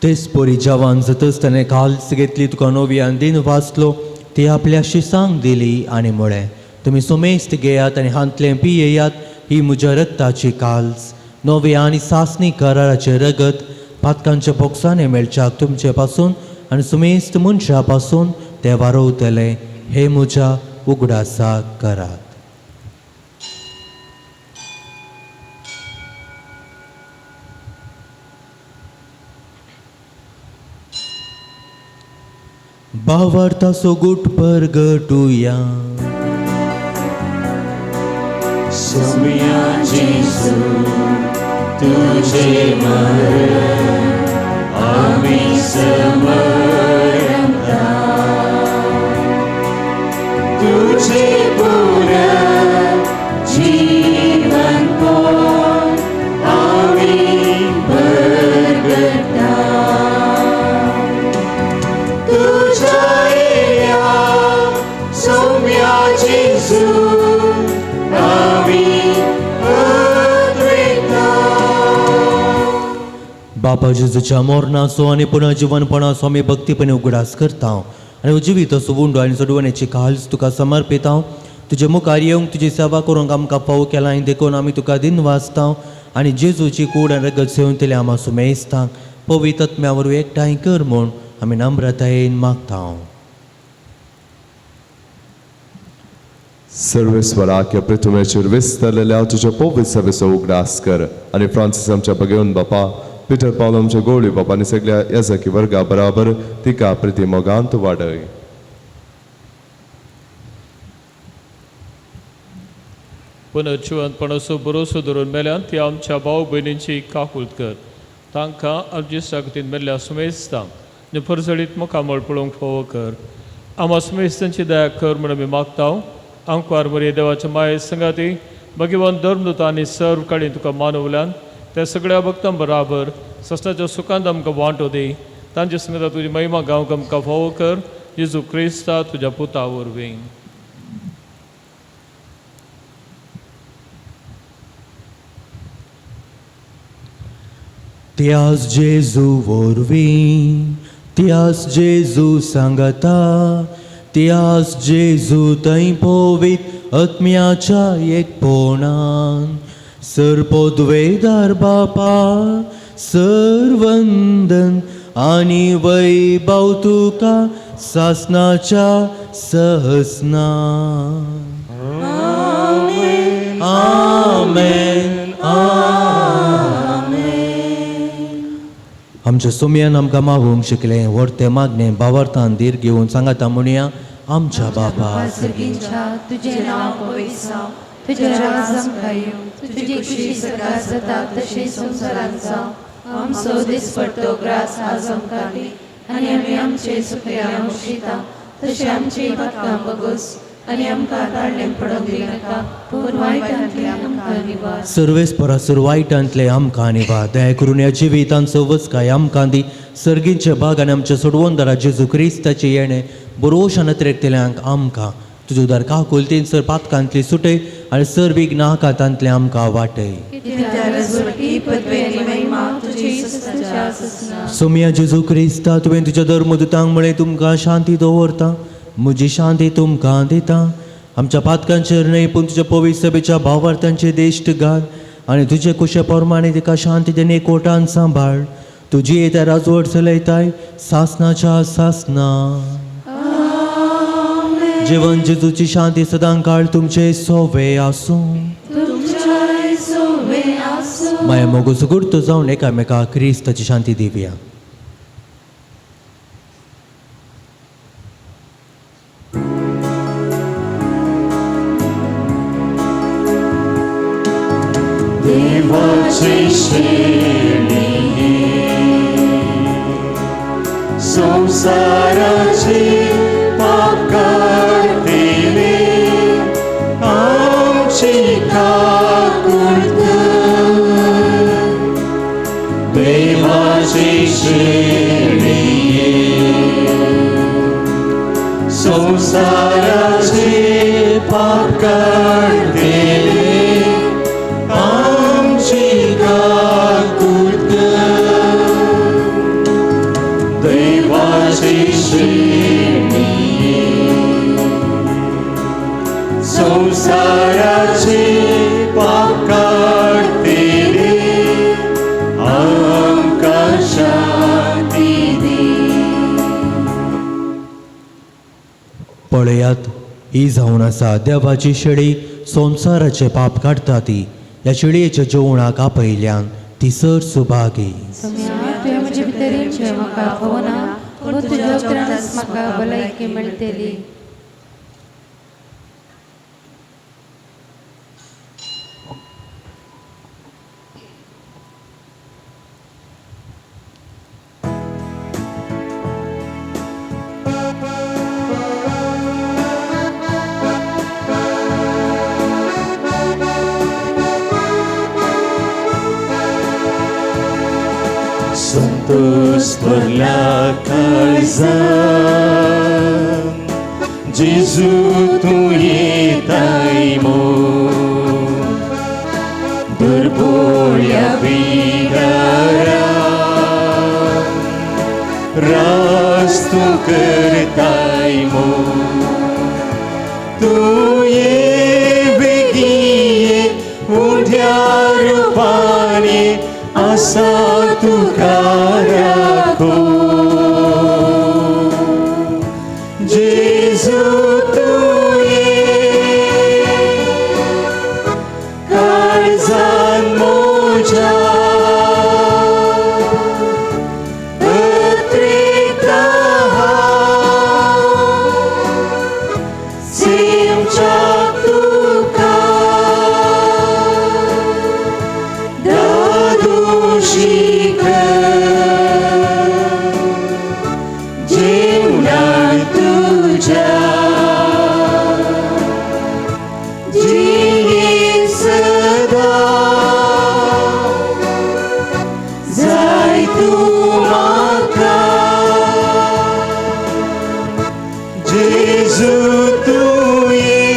तेच परी जवान जातच ताणें काल्स घेतली, तुका नव्यान दिन वाचलो, ती आपल्या शिसांक दिली आनी म्हळें, तुमी सुमेस्त घेयात आनी हांतलें पियेयात, ही म्हज्या रक्ताची काल्स, नव्या आनी सासणी कराराचें रगत, पातकांच्या बोक्सांनी मेळच्याक तुमचे पासून आनी सुमेस्त मनशा पासून ते वारोवतले, हे म्हज्या उगडासाक करात. भावार्थाचो गुट परगटुया. सोम्या जेजू तुझे मरण आमी समरता, तुझे पुनर्जीवन पण आमी परगटा, तुझ्या येण्या सोम्या जेजू आमी अद्वैता. बापा जेजूच्या मरणाचो आनी पुनर्जीवनपणाचो आमी भक्तीपणे उगडास करता आनी जिवीत असो उंडो आनी सोडवण्याची काल्स तुका समर्पिता. तुजे मुखार येवंक तुजी सेवा करूंक आमकां फावो केलां देखून आमी तुका दिन वाचता आनी जेजूची कूड आनी रगत सेवंतले आमा सुमेस्तांक पवित्र आत्म्या वरवीं एकठांय कर म्हूण आमी नम्रतायेन मागता. सर्वेस्वराक पृथ्वेचेर विस्तरलेल्या तुज्या पवित्र सभेचो उगडास कर आनी फ्रांसीस आमच्या भगेवन बापा, पिटर पावल आमच्या गोळी बापा आनी सगळ्या याजकी वर्गा बराबर तिका प्रिती मोगांत वाडय. पुनर्जिवंतपणाचो भरोसो धरून मेल्यान ती आमच्या भाव भयणींची काकूळत कर, तांकां आमची सागतीन मेल्ल्या सुमेस्तांक परजळीत मुखामळ पळोवंक फावो कर. आमा सुमेस्तांची दया कर म्हूण आमी मागता. आंकवार मरे देवाच्या माये संगाती भगवान धर्मदूत आनी सर्व काळी तुका मानवल्यान त्या सगळ्या भक्तां बराबर सस्नाच्या सुखांत आमकां वांटो दी. तांचे संगता तुजी महिमा गावंक आमकां फावो कर, जेजू क्रिस्ता तुज्या पुता वरवीं. त्यास जेजू वरवीं, त्यास जेजू सांगता, त्यास जेजू थंय पवित्र आत्म्याच्या एकपणान सर्पोद्वेदार बापा सर्वंदन आनी वैभव तुका सासनाच्या सहस्ना. आमेन आमेन. आमच्या सोम्यान आमकां मागूंक शिकलें व्हरतें मागणें भावार्थान धीर घेवन सांगाता म्हणया, आमच्या बापा सर्गींच्या तुजें नांव पवित्र जावं, तुजें राज आमकां येवं, तुजी खुशी स्वर्गात जाता तशी संवसारांत जावं. आमचो दिसपट्टो ग्रास आज आमकां दी आनी आमी आमचे सुकल्या मुशिता तशें आमची पातकां बगोस आनी आमकां ताळणें पडोवंक दिनाका, पूण वायटांतलें आमकां निवार. सर्वेस्परासर वायटांतलें आमकां निवार. दया करून ह्या जिवितांचो वचकाय आमकां दी. सर्गींचे भाग आनी आमच्या सोडवणदारा जेजू क्रिस्ताचें येणें बरोशान अतिरेकतल्यांक आमकां तुज्या उदार काकुळतीन सर पातकांतली सुटय आनी सर विघ्नाकातांतलें आमकां वाटय. सोम्या जेजू क्रिस्ता, तुवें तुज्या धर्मदुतांक म्हळें, तुमकां शांती दवरता, म्हजी शांती तुमकां दिता. आमच्या पातकांचेर न्हय पूण तुज्या पवित्र सभेच्या भावार्थांचे देश्ट घाल आनी तुजे कुशे प्रमाणे तिका शांती देणे कोटान सांबाळ. तुजी येता राजवट चलयताय सासनाच्या सासना. जीवन जेजूची शांती सदां काळ तुमचे सोवे आसूं. माया मोगो सुगुर्त जावन एकामेका क्रिस्ताची शांती दिवया. शेळी संसाराचे पाप काडटले आमची काकूळ कर देवाची शेळी संसाराचे पाप काडटले आमची काकूळ कर देवाची शेळी संसाराचे पाप काडटले आमकां शांती दी. पळयात, ही जावन आसा देवाची शेळी, संवसाराचे पाप काडटा ती. ह्या शेळयेच्या जेवणाक आपयल्यान ती सर सुभागी. तुवें म्हजे भितर येवचें म्हाका फावना, पूण तुज्या उतरानच म्हाका भलायकी मेळटली. संतोष भरल्या काळजान जेजू तूं येताय मो दुर्बोळ्या बिगारा रास तूं करताय मो तूं ये बेगीन उठ्या रुपानी आसा तुका राखो जेजू तूं ये काळजान म्हज्या अत्रिता सेवच्या तुका जेवणान तुज्या जिये सदा जाय तूं म्हाका जेजू तूं ये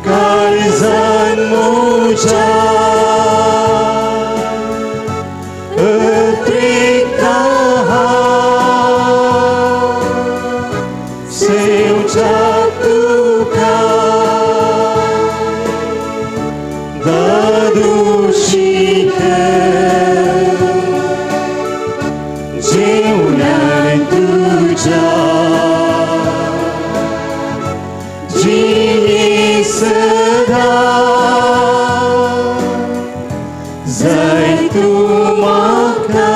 काळजान म्हज्या सेवच्या तुका दादूशी कर जेवणान तुज्या जिये सदा जाय तूं म्हाका.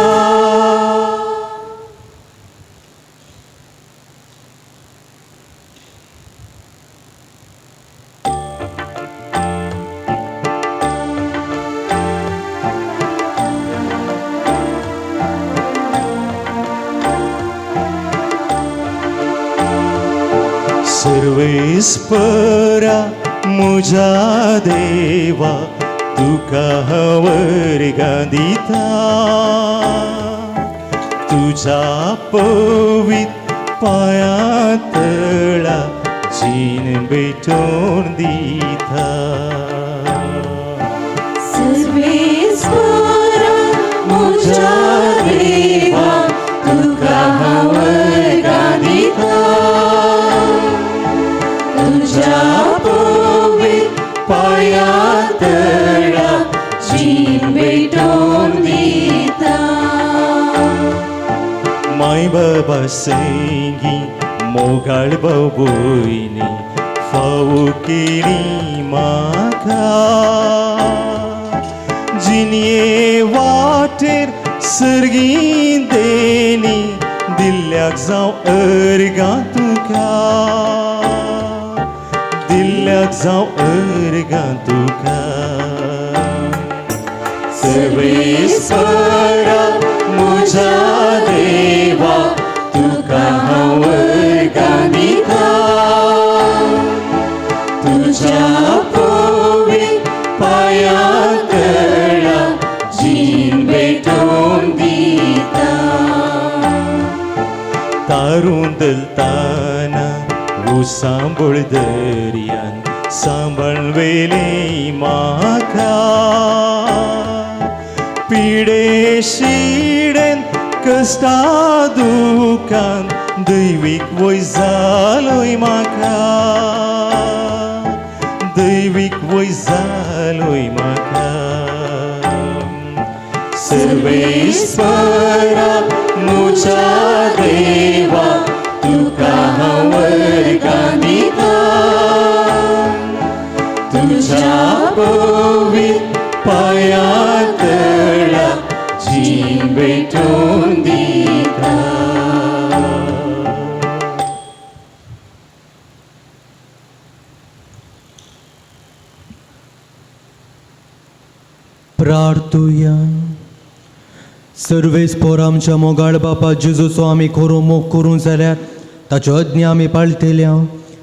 सर्वेस्परा म्हज्या देवा तुका हांव वर्गां दिता तुज्या पवित्र पांयां तळा जीण भेटोवन दिता. सर्वेस्परा म्हज्या देवा तुका हांव वर्गां दिता तुज्या पवित्र पांयां तळा जीण भेटोवन दिता. माय बाबा संगी मोगाळ बाबूयनी फावो केली म्हाका जिणये वाटेर सर्गी देनी दिल्ल्याक जावं अर्गां तुका दिल्ल्याक एकल्याक जावं अर्गां तुका. सर्वेस्परा म्हज्या देवा तुका हांव अर्गां दिता, तुज्या पवित्र पांया तळा जीण भेटोवन दिता. तारून दलताना उसांबळ दर्यान सांबाळवेली म्हाका, पिडे शिडेन कश्टा दुखान दैवीक वय जालोय म्हाका, दैवीक वय जालोय म्हाका. सर्वेस्परा म्हज्या देवा तुका हांव अर्गां दिता, तुज्या पवित्र पांया तळा जीण भेटोवन दिता. प्रार्थुया. सर्वेस्पोर आमच्या मोगाळ बापा जेजूचो आमी खरो मोग करूंक जाल्यार ताच्यो आज्ञा आमी पाळटेल्या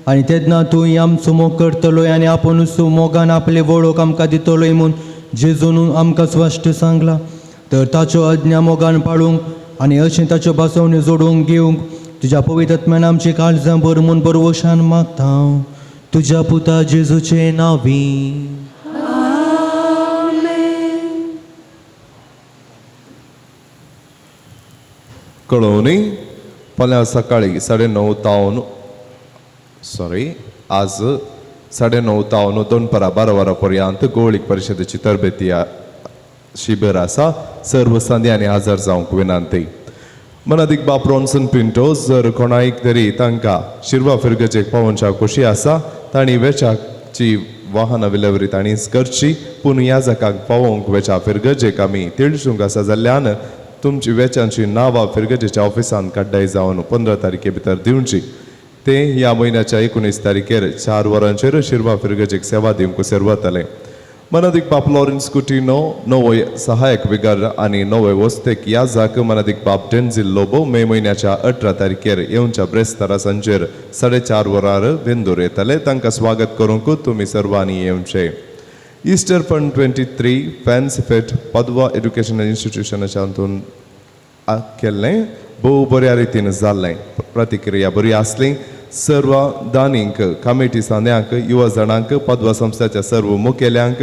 आनी तेन्ना तूं आमचो मोग करतलोय आनी आपुणूच तूं मोगान आपले वळख आमकां दितलोय म्हूण जेजून आमकां स्पश्ट सांगलां. तर ताच्यो आज्ञा मोगान पाळूंक आनी अशें ताच्यो भासवण्यो जोडूंक घेवंक तुज्या पवित्र आत्म्यान आमची काळजां भर म्हूण बरवशान मागता तुज्या पुता जेजूचे नांवी. कळोवनी फाल्यां सकाळी 9:30 तावन सॉरी आज 9:30 तावन दनपारां 12 वरां पर्यंत गोवळीक परिशदेची तरबेती शिबीर आसा. सर्व संद्यांनी हजर जावंक विनंती. मनादीक बाप रॉन्सन पिंटो जर कोणाक तरी तांकां शिरवा फिरगजेक पावोवच्या खोशी आसा तांणी वेचाची वाहनां विलेवरी तांणीच करची, पूण ह्या जाकाक पावोवंक वेच्या फिरगजेक आमी तिळसूंक आसा जाल्ल्यान तुमची वेचांची नांवां फिरगजेच्या ऑफिसान काड्डाय जावन 15 तारखे भितर दिवची. ते ह्या म्हयन्याच्या 19 तारखेर 4 वरांचेर शिरवा फिरगजेक सेवा दिवंक सेरवतले. मनादीक बाप लॉरेन्स कुटिनो नवो सहायक विगार आनी नवे वस्तेक ह्या जाक मनादीक बाप डेन्झील लोबो मे म्हयन्याच्या 18 तारखेर येवच्या ब्रेस्तारा सांजेर 4:30 वरार बेंदूर येतले. तांकां स्वागत करूंक तुमी सर्वांनी येवचें. इस्टर फंड 23 फॅन्स फेट पदवा एड्युकेशनल इन्स्टिट्युशनाच्या हातून केल्लें भोव बऱ्या रितीन जाल्लें. प्रतिक्रिया बरी आसली. सर्व दानींक कमिटी सांद्यांक युवा जाणांक पदवा संस्थाच्या सर्व मुखेल्यांक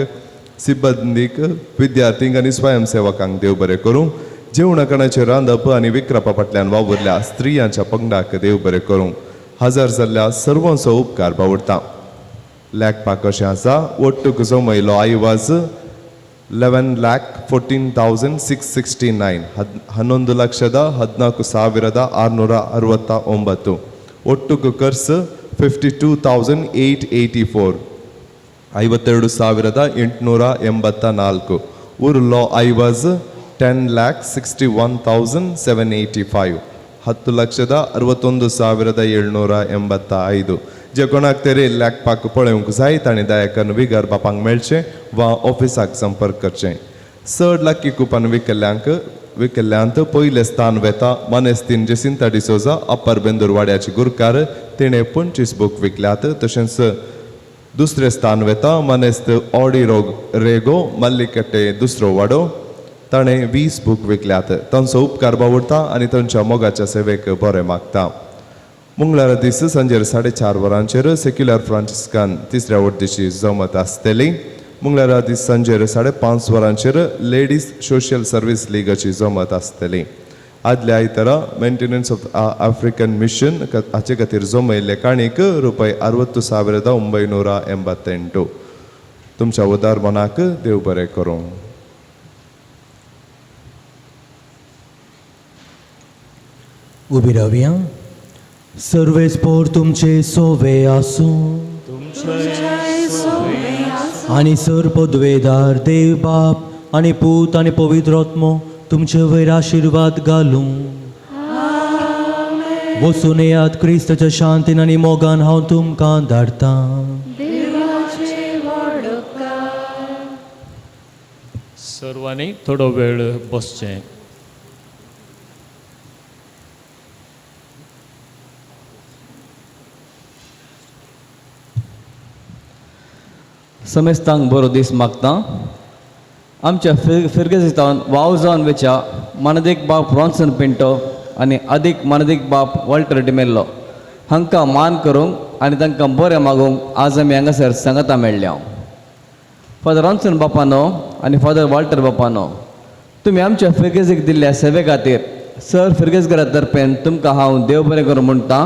सिब्बंदीक विद्यार्थींक आनी स्वयंसेवकांक देव बरें करूं. जेवणा खाणाचें रांदप आनी विक्रपा फाटल्यान वावुरल्या स्त्रियांच्या पंगडाक देव बरें करूं. हजर जाल्ल्या सर्वांचो उपकार बावडटा. लेखपाक कशें आसा ಒಟ್ಟುಕು ಜಮೈलो I was 11,14,669 11,14,669. ಒಟ್ಟುಕು ಖರ್ಚು 52,884 52,884. ಉರುಲೋ I was 10,61,785 10,61,785. जे कोणाक तरी लेखपाक पळोवंक जाय तांणी दयाकन विगर बापांक मेळचें वा ऑफिसाक संपर्क करचें. चड लाकी कुपन विकल्ल्यांत पयलें स्थान वेता मानेस्तीन जेसिंता डिसोजा अप्पर बेंदूर वाड्याची गुरकार तिणें 25 बूक विकल्यात. तशेंच दुसरें स्थान वेता मानेस्त ऑडी रेगो मल्लिकट्टे दुसरो वाडो ताणें 20 बूक विकल्यात. तांचो उपकार बावडटा आनी तांच्या मोगाच्या सेवेक बरें मागता. मंगळारा दीस सांजेर 4:30 वरांचेर सेक्युलर फ्रांसिस्कान तिसऱ्या वड्डीची जमत आसतली. मंगळारा दीस सांजेर 5:30 वरांचेर लेडीज सोशल सर्वीस लिगाची जमत आसतली. आदल्या आयतारा मेंटेनन्स ऑफ आफ्रिकन मिशन हाचे खातीर जमयल्ले काणीक रुपय 60,988. तुमच्या उदार मनाक देव बरें करूं. उबी रावया. सर्वेस्पोर तुमचे सोवे आसूं आनी सर पदवेदार देव बाप आनी पूत आनी पवित्र आत्मो तुमचे वयर आशिर्वाद घालूं. वचून येयात क्रिस्ताच्या शांतीन आनी मोगान हांव तुमकां धाडटां. सर्वांनी थोडो वेळ बसचें. समेस्तांक बरो दीस मागता. आमच्या फिरगेजीतावन वाव जावन वेच्या मानदीक बाप रॉन्सन पिंटो आनी अदीक मानदीक बाप वॉल्टर डिमेल्लो हांकां मान करूंक आनी तांकां बरें मागूंक आज आमी हांगासर सांगाता मेळ्ळ्या. फादर रॉन्सन बापानो आनी फादर वॉल्टर बापानो, तुमी आमच्या फिरगेजीक दिल्ल्या सेवे खातीर सर फिरगेजघरा तर्फेन तुमकां हांव देव बरें करूं म्हणटा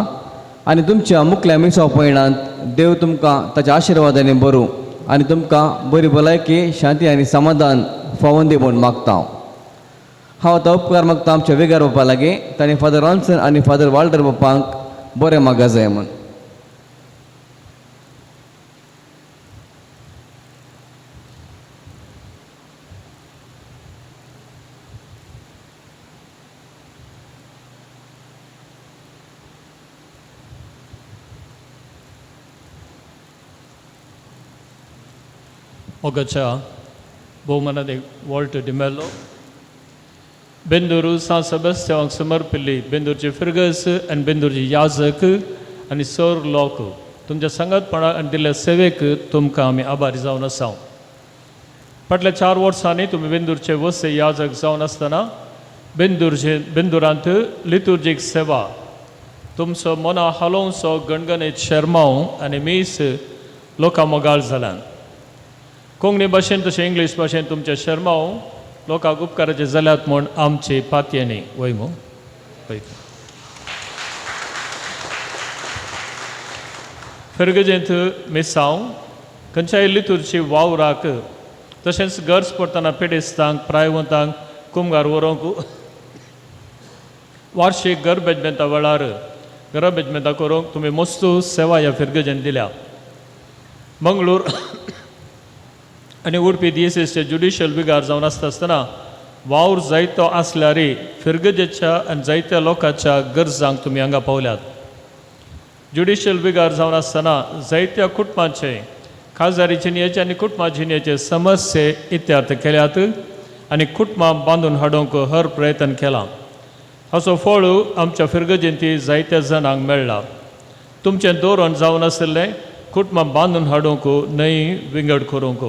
आनी तुमच्या मुखल्या मिसाव पयणांत देव तुमकां ताच्या आशिर्वादांनी बरूं आनी तुमकां बरी भलायकी, शांती आनी समाधान फावोन दी म्हूण मागता. हांव आतां उपकार मागता आमच्या विगार बापा लागीं, तांणी फादर रॉन्सन आनी फादर वाल्टर बापांक बरें मागा जाय म्हूण. मोगाच्या भोवमानादीक वॉल्टर डिमेलो, बेंदूर सांत सेबास्त्यांवाक समर्पिल्ली बेंदूरची फिरगज आनी बेंदूरची याजक आनी सर लोक तुमच्या सांगातपणा आनी दिल्ल्या सेवेक तुमकां आमी आभारी जावन आसा. फाटल्या 4 वर्सांनी तुमी बेंदूरचे वसे याजक जावन आसतना बेंदुरांत लितुर्जीक सेवा तुमचो मना हालोवचो गणगणीत शेरमांव आनी मीस लोकां मोगाळ जाल्यान. कोंकणी भाशेन तशें इंग्लीश भाशेन तुमचे शर्माव लोकांक उपकाराचे जाल्यात म्हूण आमची पातयेनी वय मू वय. फिरगजेंत मिसांव खंयच्याय लितूरची वावराक तशेंच गरज पडटना पिडेस्तांक प्रायवंतांक कुमगार व्हरूंक वार्षीक गरबेजमेंता वेळार गरबेजमेंता करूंक तुमी मस्तू सेवा ह्या फिरगजेन दिल्या. मंगळूर आनी उडपी दियेसीसचे ज्युडिशियल विगार जावन आसता आसतना वावर जायतो आसल्यार फिरगजेच्या आनी जायत्या लोकांच्या गरजांक तुमी हांगा पावल्यात. ज्युडिशियल विगार जावन आसतना जायत्या कुटुंबाचे खाजदारी जिणयेचे आनी कुटुंबा जिणयेचे समस्ये इत्यार्थ केल्यात आनी कुटुंबां बांदून हाडूंक हर प्रयत्न केला. हाचो फळ आमच्या फिरगजेंती जायत्या जाणांक मेळ्ळा. तुमचें धोरण जावन आशिल्लें कुटुंबां बांदून हाडूंक न्हय विंगड करूंक,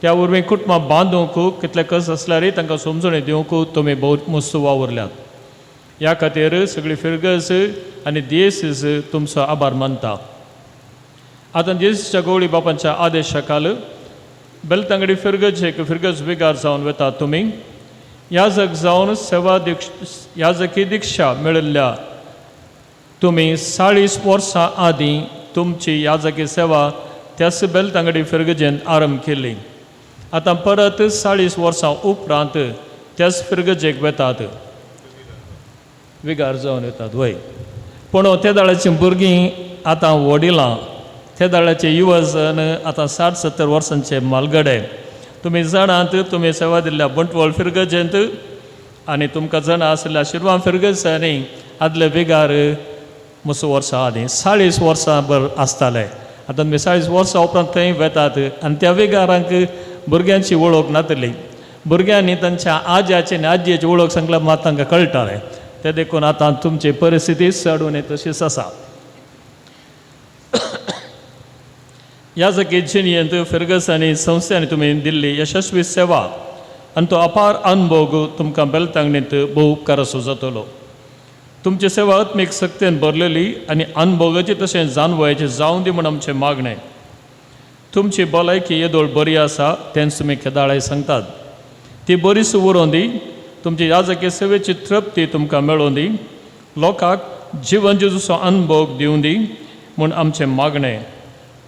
त्या वरवीं कुटुंबां बांदूंक कितले कस आसल्यारय तांकां समजणी दिवंक तुमी भोव मस्त वावुरल्यात. ह्या खातीर सगळी फिरगज आनी दियेसीस तुमचो आभार मानता. आतां जेजूच्या गवळी बापांच्या आदेशा खाल बेलतांगडी फिरगजेक फिरगज विगार जावन वतात तुमी. याजक जावन सेवा दीक्ष याजकी दीक्षा मेळिल्ल्या तुमी 40 वर्सां आदीं तुमची याजकी सेवा त्याच बेलतांगडी फिरगजेन आरंभ केली. आतां परत 40 वर्सां उपरांत त्याच फिरगजेक वेतात, विगार जावन वतात वय. पूण त्या दाळाचीं भुरगीं आतां वडिलां, त्या दाळाचे युवजन आतां 60-70 वर्सांचे मालगडे. तुमी जाणात तुमी सेवा दिल्ल्या बंटवळ फिरगजेंत आनी तुमकां जाणां आशिल्ल्या शिरवां फिरगजांनी आदले विगार मस वर्सां आदीं 40 वर्सां भर आसताले. आतां तुमी 40 वर्सां उपरांत थंय वेतात आनी त्या विगारांक भुरग्यांची वळख नातली. भुरग्यांनी तांच्या आज्याची आनी आजयेची वळख सांगल्यार मात तांकां कळटालें. तें देखून आतां तुमची परिस्थिती चड तशीच आसा. ह्या जगी जिणयेंत फिरगस आनी संस्थांनी तुमी दिल्ली यशस्वी सेवा आनी तो अपार अनुभव तुमकां बेलतांगणींत भोव उपकाराचो जातलो. तुमची सेवा आत्मीक सक्तेन भरलेली आनी अनुभवाची तशें जाणवयाची जावं दी म्हूण आमचें मागणें. तुमची भलायकी येदोळ बरी आसा तेंच तुमी केदाळाय सांगतात, ती बरीच उरोवन दी. तुमची याजकी सेवेची तृप्ती तुमकां मेळोवन दी. लोकांक जिवन जेजूचो अनुभव दिवं दी म्हूण आमचें मागणें.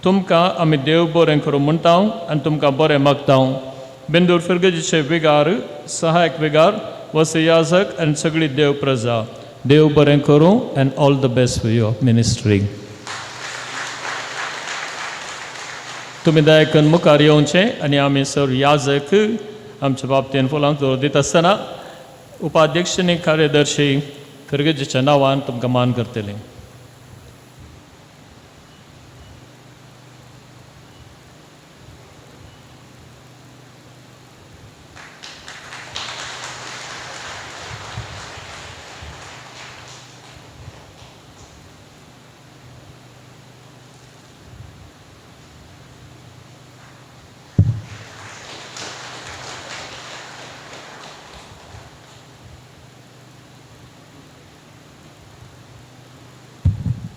तुमकां आमी देव बरें करूं म्हणटा आनी तुमकां बरें मागता. बेंदूर फिरगजीचे विगार, सहायक विगार, वसयाजक आनी सगळी देव प्रजा देव बरें करूं and all the best for your ministry. तुमी दयाकन मुखार येवचें आनी आमी सर याजक आमच्या बाबतीन फुलांक जोर दिता आसतना उपाध्यक्ष आनी कार्यदर्शी फिरगजीच्या नांवान तुमकां मान करतले.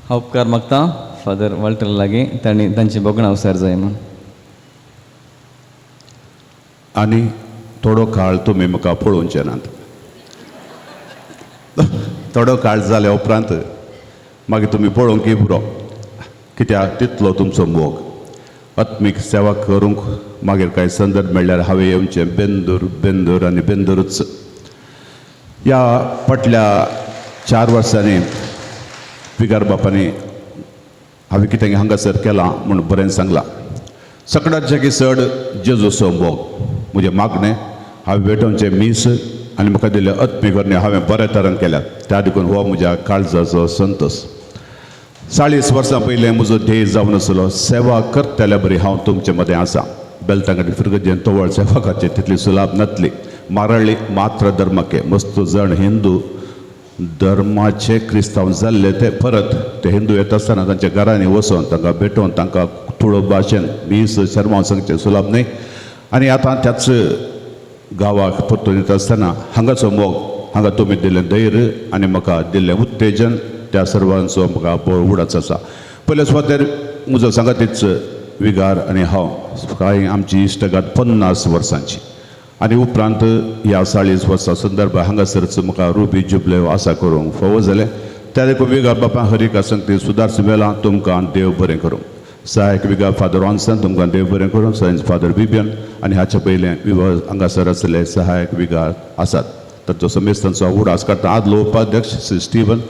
हांव उपकार मागता फादर वॉल्टर लागीं तांणी तांची भोगणां उसार जाय म्हूण. आनी थोडो काळ तुमी म्हाका पळोवचे नात. थोडो काळ जाल्या उपरांत मागीर तुमी पळोवंक पुरो, कित्याक तितलो तुमचो मोग. आत्मीक सेवा करूंक मागीर कांय संदर्भ मेळ्ळ्यार हांवें येवचें बेंदूर बेंदूर आनी बेंदूरच. ह्या फाटल्या 4 वर्सांनी विगार बापांनी हांवें कितें हांगासर केलां म्हूण बरें सांगलां. सगळ्यांचे की चड जेजूचो मोग म्हजें मागणें, हांवें भेटोवचें मीस आनी म्हाका दिल्लें आत्मीक करणे हांवें बऱ्या तरान केल्यात, त्या देखून हो म्हज्या काळजाचो संतोश. 40 वर्सां पयलें म्हजो ध्येय जावन आसलो सेवा करतल्या बरी हांव तुमचे मदें आसा. बेलतांगडी फिरगजेन तवळ सेवा करचें तितली सुलाभ नातली. मारळी मात्र धर्माके मस्त जण हिंदू धर्माचे क्रिस्तांव जाल्ले ते परत ते हिंदू येता आसतना तांच्या घरांनी वचोन तांकां भेटोवन तांकां तुळो भाशेन मीस शर्मा सांगचें सुलाभ न्हय. आनी आतां त्याच गांवाक परतून येता आसतना हांगाचो मोग, हांगा तुमी दिल्लें धैर्य आनी म्हाका दिल्लें उत्तेजन, त्या सर्वांचो म्हाका बरो उडास आसा. पयल्या सुवातेर म्हजो सांगातीच विगार आनी हांव कांय आमची इश्टगात 50 वर्सांची आनी उपरांत ह्या 40 वर्सां संदर्भ हांगासरच म्हाका रुबी जुबले आसा करूंक फावो जालें. त्या देखून विगार बापा हरीक आसंग सुदारस मेलां, तुमकां देव बरें करूं. सहायक विगार फादर रॉन्सन तुमकां देव बरें करूं. सायन्स फादर बिबियन आनी हाचे पयलें विवाह हांगासर आसले सहायक विगार आसात तांचो समेस्तांचो उडास काडटा. आदलो उपाध्यक्ष श्री स्टिवन,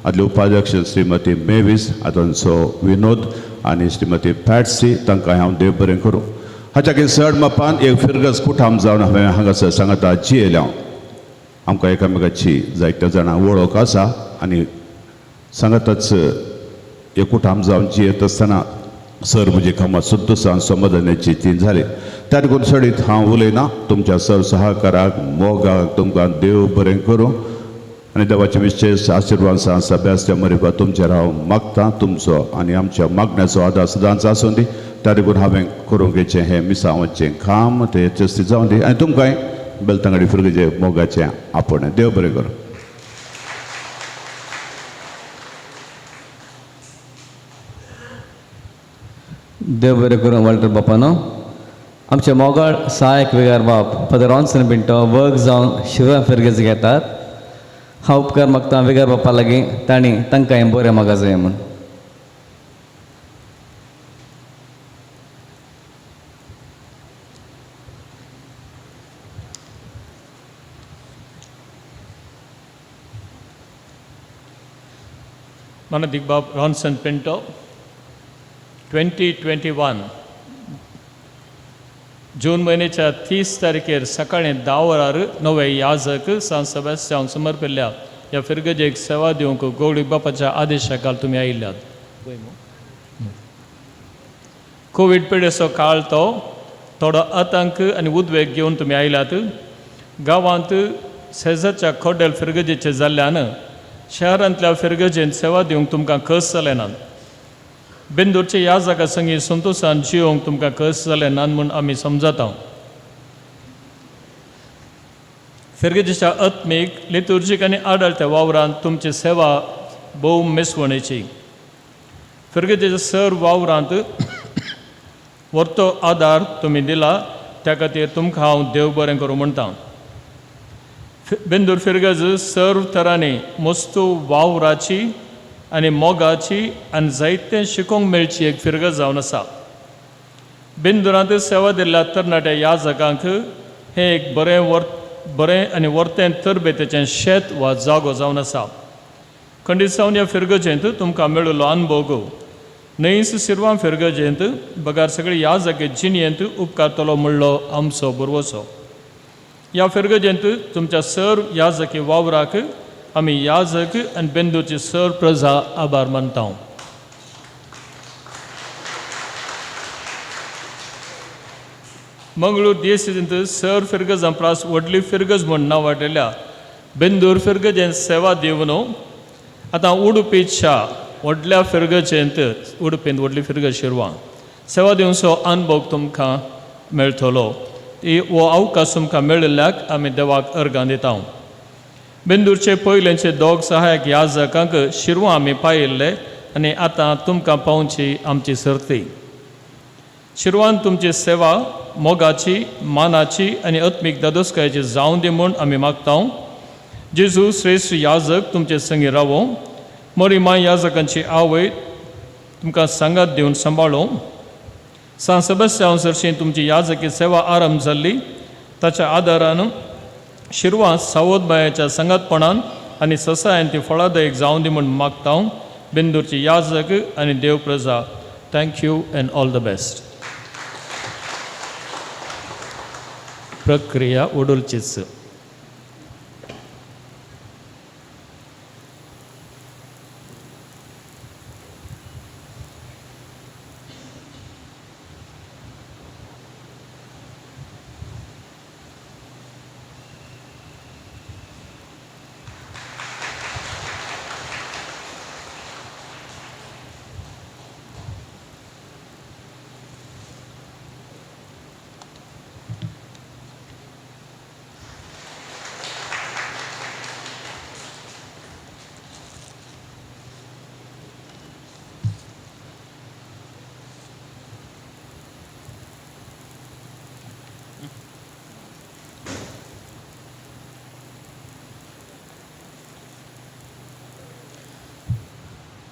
आदले उपाध्यक्ष श्रीमती मेवीस, आतांचो विनोद आनी श्रीमती पॅट्सी, तांकां हांव देव बरें करूं. हाच्या खातीर चड मापान एक फिरगज कुठाम जावन हांवें हांगासर सांगाता जियेल्या. आमकां एकामेकाची जायत्या जाणां वळख आसा आनी सांगाताच एक कुठाम जावन जियेत आसतना सर म्हजी कामां संतोशान समाधानाची ती जाली. त्या देखून चडीत हांव उलयना. तुमच्या सर सहकाराक मोगाक तुमकां देव बरें करूं आनी देवाचे विशेश आशिर्वाद सभ्यास मरिबा तुमचेर हांव मागता. तुमचो आनी आमच्या मागण्याचो आदार सदांच आसूं दी. त्या देखून हांवें करूंक येचें हें मिसांवाचें काम तें यशस्वी जावं दी आनी तुमकांय बेलतांगडी फिरगेचे मोगाचें आपोवणें. देव बरें करूं. देव बरें करूं वॉल्टर बापानो. आमचे मोगाळ सहायक विगार बाप फादर रॉन्सन पिंटो वर्ग जावन शिवराम फिरगेज घेतात. हांव उपकार मागता विगार बापा लागीं तांणी तांकां हें बरें मागा जाय म्हूण. मानदीक बाब रॉन्सन पिंटो 2021 जून म्हयन्याच्या 30 तारखेर सकाळीं 10 वरार नवे याजक सांत सेबास्तियांक समर्पिल्ल्या ह्या फिरगजेक सेवा दिवंक गौडी बापाच्या आदेशा खाल तुमी आयिल्ल्यात. कोवीड पिडेचो काळ तो थोडो आतंक आनी उद्वेग घेवन तुमी आयल्यात. गांवांत शेजारच्या खोडेल फिरगजेचे जाल्ल्यान शहरांतल्या फिरगजेन सेवा दिवंक तुमकां कस जालें ना. बेंदूरचे ह्या जागा संगी संतोशान जियोंक तुमकां कस जालें ना म्हूण आमी समजता. फिरगजेच्या आत्मीक लितुर्जीक आनी आडळत्या वावरांत तुमची सेवा भोव मेसवणेची. फिरगजेच्या सर वावरांत वर्तो आदार तुमी दिला त्या खातीर तुमकां हांव देव बरें करूं म्हणटा. बेंदूर फिरगज सर्व तरांनी मस्तू वावराची आनी मोगाची आनी जायतें शिकोवंक मेळची एक फिरगज जावन आसा. बेंदुरांत सेवा दिल्ल्या तरणाट्या ह्या जगांक हें एक बरें आनी वर्तें तरबेतेचें शेत वा जागो जावन आसा. खंडीत सावन ह्या फिरगजेंत तुमकां मेळिल्लो अनुभव न्हंयस सिरवां फिरगजेंत बगार सगळी ह्या जागे जिणयेंत उपकारतलो म्हणलो आमचो भरवसो. ह्या फिरगजेंत तुमच्या सर याजकी वावराक आमी याजक आनी बेंदूची सर प्रजा आभार मानता. मंगळूर देसींत सर फिरगजां प्रास व्हडली फिरगज म्हूण नांव वाडयल्या बेंदूर फिरगजेंत सेवा दिवन आतां उडुपीच्या व्हडल्या फिरगजेंत उडुपींत व्हडली फिरगज शिरवां सेवा दिवचो अनुभव तुमकां मेळटलो. हो अवकाश तुमकां मेळिल्ल्याक आमी देवाक अर्गां दिता. बेंदूरचे पयलेंचे दोग सहायक याजकांक शिरवां आमी पायिल्ले आनी आतां तुमकां पावची आमची सर्ती. शिरवान तुमची सेवा मोगाची, मानाची आनी आत्मीक दादोसकायेची जावं दी म्हूण आमी मागता. जेजू श्रेश्ठ याजक तुमचे संगी रावो. मरी माय याजकांची आवय तुमकां सांगात दिवन सांबाळो. सांत सेबास्त्यांव सरशी तुमची याजकी सेवा आरंभ जाल्ली ताच्या आदारान शिरवां सावधबायाच्या सांगातपणान आनी ससायन ती फळादायक जावं दी म्हूण मागता. बेंदूरची याजक आनी देव प्रजा, thank you and all the best. प्रक्रिया ओडुलचीच.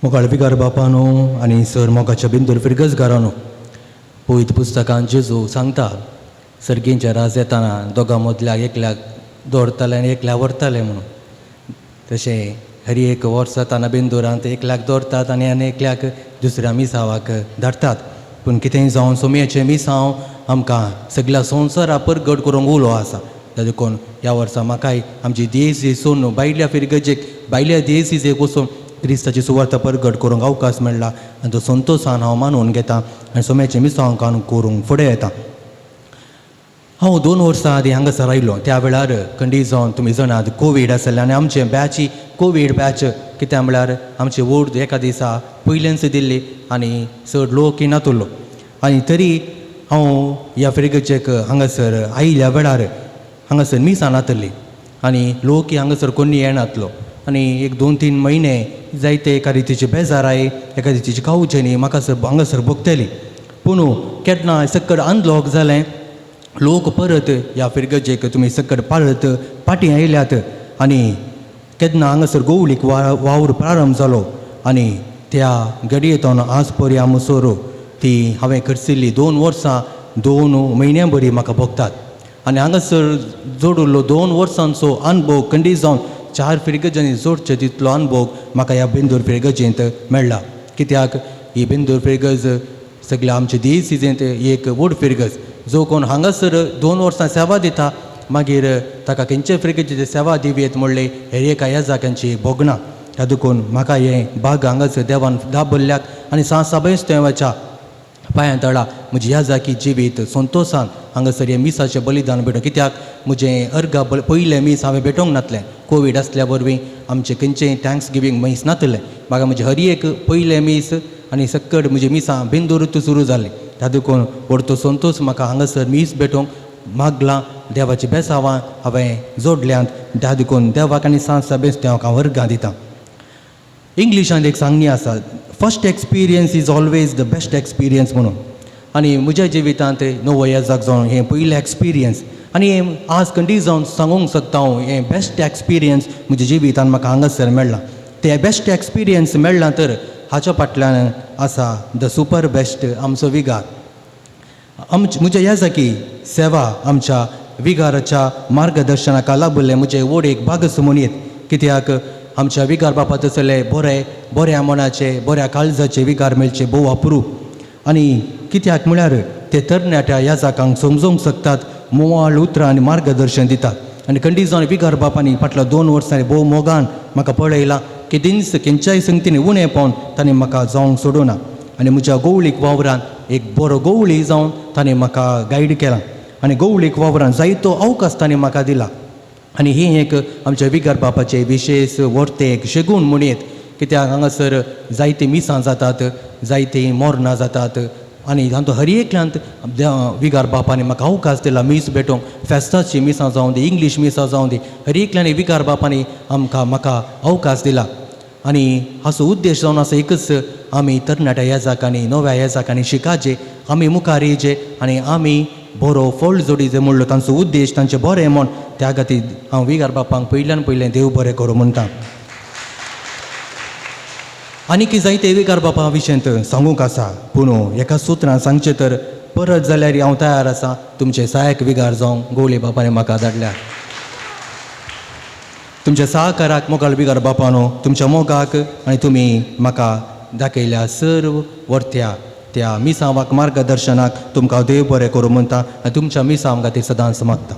मोगाळ विगार बापानो आनी सर मोगाच्या बिंदूर फिरगजगारानो, पवित्र पुस्तकान जेजू सांगता सर्गींच्या राज येताना दोगां मदल्या एकल्याक दवरताले आनी एकल्याक व्हरताले म्हणून. तशें हर एक वर्स जाताना बिंदुरांत एकल्याक दवरतात आनी आनी एकल्याक दुसऱ्या मिसावाक धाडटात. पूण कितेंय जावन सोमयेचें मिसांव आमकां सगल्या संवसारा परगट करूंक उलो आसा. देखून ह्या वर्सा म्हाकाय आमची देसी सोडून भायल्या फिरगजेक भायल्या देसीजेक वचून क्रिस्ताची सुवार्ता परगट करूंक अवकाश मेळ्ळा आनी तो संतोशान हांव मानून घेता आनी सोम्याचें मिसांव करूंक फुडें येता. हांव 2 वर्सां आदीं हांगासर आयलो त्या वेळार खंडीत जावन तुमी जाणात कोवीड आसलें आनी आमचे बॅची कोवीड बॅच कित्याक म्हळ्यार आमची वोट एका दिसा पयलेंच दिल्ली आनी चड लोक नातुल्लो. आनी तरी हांव ह्या फिरगजेक हांगासर आयिल्ल्या वेळार हांगासर मिसां नातली आनी लोक हांगासर कोणी येनातलो आनी एक 2-3 म्हयने जायते एका रितीची बेजाराय एका रितीची कावचेनी म्हाका सर हांगासर भोगतली. पूण केन्ना सक्कड अनलॉक जालें लोक परत ह्या फिरगजेक तुमी सक्कड परत फाटीं आयल्यात आनी केन्ना हांगासर गोवळीक वावर प्रारंभ जालो आनी त्या घडयेंतून आज पर्या मुसोर ती हांवें खर्चिल्ली 2 वर्सां 2 म्हयन्यां बरी म्हाका भोगतात. आनी हांगासर जोडिल्लो 2 वर्सांचो अनुभव खंडीत जावन 4 फिरगजांनी जोडचे तितलो अनुभव म्हाका ह्या बेंदूर फिरगजेंत मेळ्ळा. कित्याक ही बेंदूर फिरगज सगळ्या आमचे देसीजेंत एक व्हड फिरगज. जो कोण हांगासर 2 वर्सां सेवा दिता मागीर ताका खंयचे फिरगजेची सेवा दिवयेत म्हणले हेर एका ह्या जाग्यांची भोगना. ह्या देखून म्हाका हें भाग हांगासर देवान दाबल्ल्याक आनी साबायस्तेवाच्या पांयां तळा म्हजी ह्या जाकी जिवीत संतोशान हांगासर हें मिसाचें बलिदान भेटोवंक. कित्याक म्हजें अर्गा पयलें मीस हांवें भेटोवंक नातलें कोवीड आसल्या वरवीं आमचें खंयचें thanks giving मीस नातलें. म्हाका म्हजें हर एक पयलें मीस आनी सक्कड म्हजी मिसां बिंदुरूच सुरू जालीं. त्या देखून व्हडतो संतोश म्हाका हांगासर मीस भेटोवंक मागलां देवाची बेसावां हांवें जोडल्यांत. त्या देखून देवाक आनी सांत बेस्त्यांक हांव वर्गां दितां. इंग्लिशांत एक सांगणी आसा, first experience is always the best experience म्हणून. आनी म्हज्या जिवितांत नवो येजाक जावन हें पयलें एक्सपिरियन्स आनी हें आज खंडीत जावन सांगूंक शकता हांव हें बेस्ट एक्सपिरियन्स म्हज्या जिवितांत म्हाका हांगासर मेळ्ळां. तें बेस्ट एक्सपिरियन्स मेळ्ळां तर हाच्या फाटल्यान आसा the super best आमचो विगार. आमचे म्हज्या ह्या जाकी सेवा आमच्या विगाराच्या मार्गदर्शनाक लाभल्लें म्हजें व्हड एक भागस म्हणयेत. कित्याक आमच्या विगार बापा तसले बरे बऱ्या मनाचे बऱ्या काळजाचे विगार मेळचे भोव अप्रूप. आनी कित्याक म्हळ्यार ते तरणाट्या ह्या जाकांक समजोवंक शकतात, मोवाळ उतरां आनी मार्गदर्शन दितात. आनी खंडीत जावन विगार बापांनी फाटल्या 2 वर्सांनी भोव मोगान म्हाका पळयलां की दीस खंयच्याय संगतीन उणें पावन तांणी म्हाका जावंक सोडूना. आनी म्हज्या गोवळीक वावरान एक बरो गोवळी जावन ताणें म्हाका गायड केला आनी गोवळीक वावरान जायतो अवकाश ताणें म्हाका दिला. आनी ही एक आमच्या विगार बापाचें विशेश वर्ते एक शेगूण म्हणयेत. कित्याक हांगासर जायतीं मिसां जातात, जायतीं मोरणां जातात आनी तातूंत हर एकल्यांत विगार बापांनी म्हाका अवकाश दिला मीस भेटोवंक. फेस्ताची मिसां जावं दी, इंग्लीश मिसां जावं दी, हर एकल्यान विगार बापांनी आमकां म्हाका अवकाश दिला. आनी हाचो उद्देश जावन आसा एकच, आमी तरणाट्या येजाकांनी नव्या येजाकांनी शिकाचे, आमी मुखार येयचे आनी आमी बरो फळ जोडीचे म्हणलो तांचो उद्देश, तांचें बरें म्हण. त्या खातीर हांव विगार बापांक पयल्यान पयलें देव बरें करूं म्हणटा. आनी की जायते विगार बापा विशयंत सांगूंक आसा, पूण एका सुत्रान सांगचें तर परत जाल्यार हांव तयार आसा तुमचे सहायक विगार जावंक गोवली बापाने म्हाका धाडल्या. तुमच्या सहकाराक मोगाळ बिगार बापानो, तुमच्या मोगाक आनी तुमी म्हाका दाखयल्या सर्व वर्त्या त्या मिसांवाक मार्गदर्शनाक तुमकां देव बरें करूं म्हणटा आनी तुमच्या मिसांव खातीर सदांच मागता.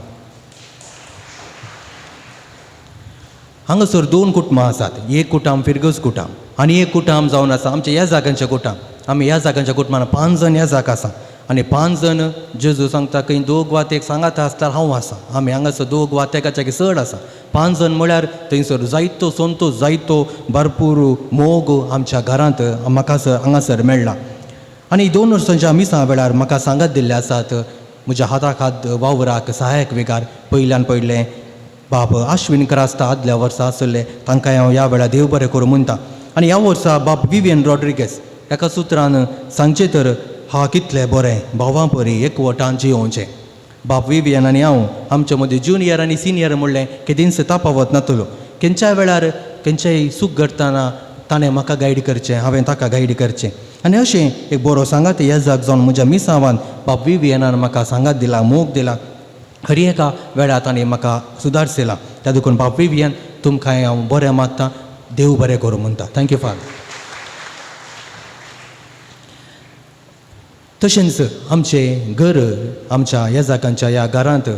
हांगासर दोन कुटुंबां आसात, एक कुटाम फिरगज कुटाम आनी एक कुटाम जावन आसा आमच्या ह्या जाग्यांच्या कुटाम. आमी ह्या जाग्यांच्या कुटुंबान 5 जाण ह्या जाग आसा आनी 5 जाण जेजू सांगता खंय दोग वा एक सांगात आसता हांव आसा. आमी हांगासर दोग वा तेकाच्या चड आसा. 5 जाण म्हळ्यार थंयसर जायतो संतोश, जायतो भरपूर मोग आमच्या घरांत म्हाका हांगासर मेळ्ळा. आनी 2 वर्सांच्या मिसां वेळार म्हाका सांगात दिल्ले आसात म्हज्या हाताक हात वावराक सहायक विगार पयल्यान पयलें बाब आश्विन क्रास्ता आदल्या वर्सा आसले, तांकां हांव ह्या वेळार देव बरें करूं म्हणटा. आनी ह्या वर्सा बाब विवियन रॉड्रिगस एका सुत्रान सांगचें तर हा कितलें बरें भावां परी एकवटान जियोवचें. बाब विवियन आनी हांव आमच्या मदीं ज्युनियर आनी सिनियर म्हणलें केदींच तापावत नातलो. खंयच्याय वेळार खंयच्याय सूख घडटना ताणें म्हाका गायड करचें, हांवें ताका गायड करचें. आनी अशें एक बरो सांगात येजाक जावन म्हज्या मिसांवान बाब विवियनान म्हाका सांगात दिला, मोग दिला. हर एका वेळार ताणें म्हाका सुदारचेला. त्या देखून बाब विवियन तुमकां हांव बरें मागता, देव बरें करूं म्हणटा. Thank you father. तशेंच आमचें घर आमच्या येजाकांच्या ह्या घरांत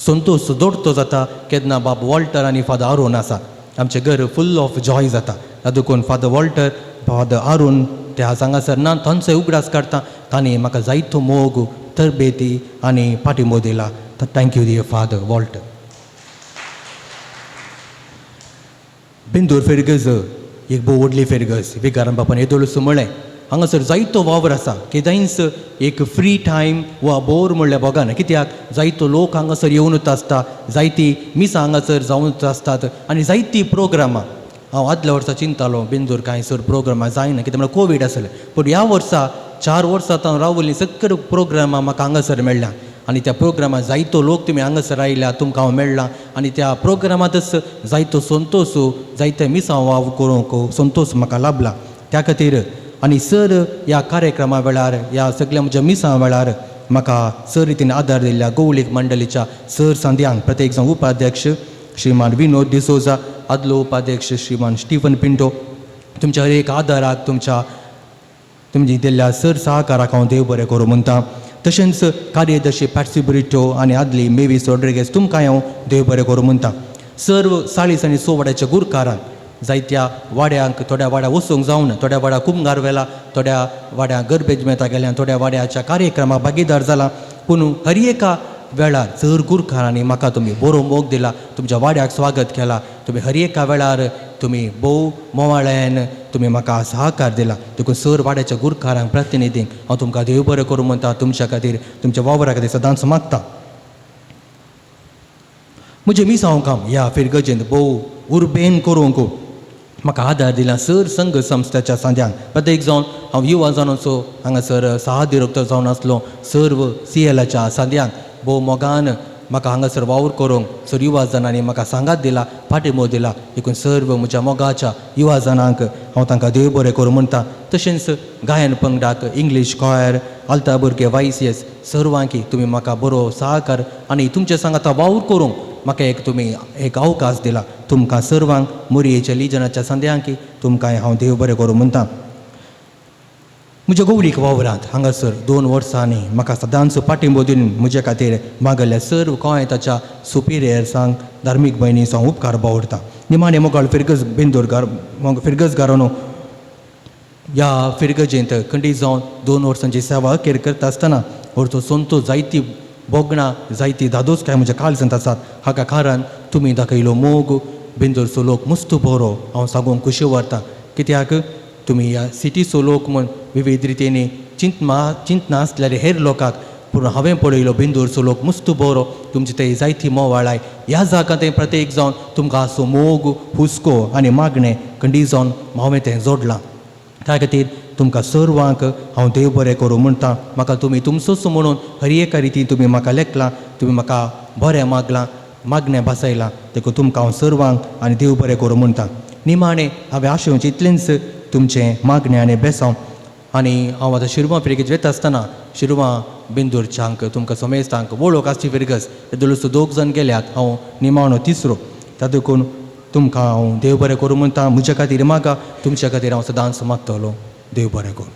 संतोश दोडतो जाता केन्ना बाब वॉल्टर आनी फादर आरून आसा. आमचें घर फूल ऑफ जॉय जाता. देखून फादर वॉल्टर, फादर आरून ते आज हांगासर ना, तांचो उगडास काडटा. तांणी म्हाका जायतो मोग, तरबेती आनी पाठिंबो दिला. Thank you dear father Walter. Bindur फिरगज एक भोव व्हडली फिरगज विगारान बापान येदोळसो म्हळें हांगासर जायतो वावर आसा. केदांयच एक फ्री टायम वा बोर म्हणल्यार भोगाना, कित्याक जायतो लोक हांगासर येवनूच आसता, जायती मिसां हांगासर जावनूच आसतात आनी जायतीं प्रोग्रामां. हांव आदल्या वर्सा चिंतालो बिंदूर कांय सर प्रोग्रामां जायना कित्याक म्हळ्यार कोवीड आसलें, पूण ह्या वर्सा 4 वर्सां हांव रावलीं सगळीं प्रोग्रामां म्हाका हांगासर मेळ्ळ्या आनी त्या प्रोग्रामां जायतो लोक तुमी हांगासर आयल्या, तुमकां हांव मेळ्ळा आनी त्या प्रोग्रामांतच जायतो संतोश, जायते मिसां वाव करूंक संतोश म्हाका लाभला. त्या खातीर आनी सर ह्या कार्यक्रमा वेळार, ह्या सगळ्या म्हज्या मिसां वेळार म्हाका सर रितीन आदार दिल्ल्या गोवलीक मंडळीच्या सर सांद्यांक, प्रत्येक जावन उपाध्यक्ष श्रीमान विनोद डिसोजा, आदलो उपाध्यक्ष श्रीमान स्टिफन पिंटो, तुमच्या हर एक आदाराक, तुमच्या तुमची दिल्ल्या सर सहकाराक हांव देव बरें करूं म्हणटा. तशेंच कार्यदर्शी पॅट्सी ब्रिटो आनी आदली मेवीस रॉड्रिगेज तुमकां हांव देव बरें करूं म्हणटा. सर्व 40 आनी 100 वाड्याच्या गुरकारांक, जायत्या वाड्यांक, थोड्या वाड्या वचूंक जावन, थोड्या वाड्या कुमगार व्हेला, थोड्या वाड्या गर्बेज मेळटा गेल्या, थोड्या वाड्याच्या कार्यक्रमाक भागीदार जाला, पूण हर एका वेळार चड गुरकारांनी म्हाका तुमी बरो मोग दिला, तुमच्या वाड्याक स्वागत केला, तुमी हर एका वेळार तुमी भोव मोवाळ्यान तुमी म्हाका सहकार दिला. देखून सर वाड्याच्या गुरकारांक, प्रतिनिधींक हांव तुमकां देव बरें करूं म्हणटा. तुमच्या खातीर, तुमच्या वावरा खातीर सदांच मागता. म्हजें मिसांव काम ह्या फिरगजेंत भोव उर्बेन करूंक म्हाका आदार दिला सर संघ संस्थेच्या सांद्यांक. प्रत्येक जावन हांव युवा जावन हांगासर सहा दिरोक्तर जावन आसलो, सर्व CLच्या सांद्यांक भोव मोगान म्हाका हांगासर वावर करूंक सर युवा जाणांनी म्हाका सांगात दिला, पाठिंबो दिला. देखून सर्व म्हज्या मोगाच्या युवा जाणांक हांव तांकां देव बरें करूं म्हणटा. तशेंच गायन पंगडाक, इंग्लीश कॉयर, आल्ता भुरगे, YCS सर्वांकी तुमी म्हाका बरो सहकार आनी तुमचे सांगाता वावर करूंक म्हाका एक तुमी एक अवकाश दिला. तुमकां सर्वांक मोरयेच्या लिजनाच्या संद्यांकी तुमकां हांव देव बरें करूं म्हणटा. म्हज्या गोवडीक वावरांत हांगासर 2 वर्सांनी म्हाका सदांच पाठिंबो दिवन म्हजे खातीर मागल्या सर्व गोंयताच्या सुपिरियर्सांक, धार्मीक भयणींक हांव उपकार बावडटा. निमाणें मोगाळ फिरगज बेंदोरकार फिरगजगारानो, ह्या फिरगजेंत खंडीत जावन 2 वर्सांची सेवा अखेर करता आसतना वरचो संतोश, जायती भोगणां, जायती धादोसकाय म्हज्या काळजांत आसात. हाका कारण तुमी दाखयलो मोग. बेंदोरचो लोक मस्त बरो, हांव सांगूंक खुशी व्हरता, कित्याक तुमी ह्या सिटीचो लोक म्हूण विविध रितींनी चिंतना आसल्यार हेर लोकांक पूण हांवें पळयलो बेंदूरचो लोक मुस्त बरो, तुमची ते जायती मोवाळाय ह्या जागा तें प्रत्येक जावन तुमकां असो मोग, हुस्को आनी मागणें खंडीत जावन हांवें तें जोडलां. त्या खातीर तुमकां सर्वांक हांव देव बरें करूं म्हणटा. म्हाका तुमी तुमचोच म्हणून हर एका रितीन तुमी म्हाका लेखलां, तुमी म्हाका बरें मागलां, मागणें भासयलां, देखून तुमकां हांव सर्वांक आनी देव बरें करूं म्हणटा. निमाणें हांवें आशेवचें इतलेंच तुमचें मागणें आनी बेसांव. आनी हांव आतां शिरवां फिरगेज वता आसतना शिरवां बेंदूरच्यांक तुमकां समेस्तांक वळख आसची फिरगज तेदोळसो दोग जाण गेल्यात, हांव निमाणो तिसरो. ता देखून तुमकां हांव देव बरें करूं म्हणटा. म्हज्या खातीर मागा, तुमच्या खातीर हांव सदांच मागतलो. देव बरें करूं.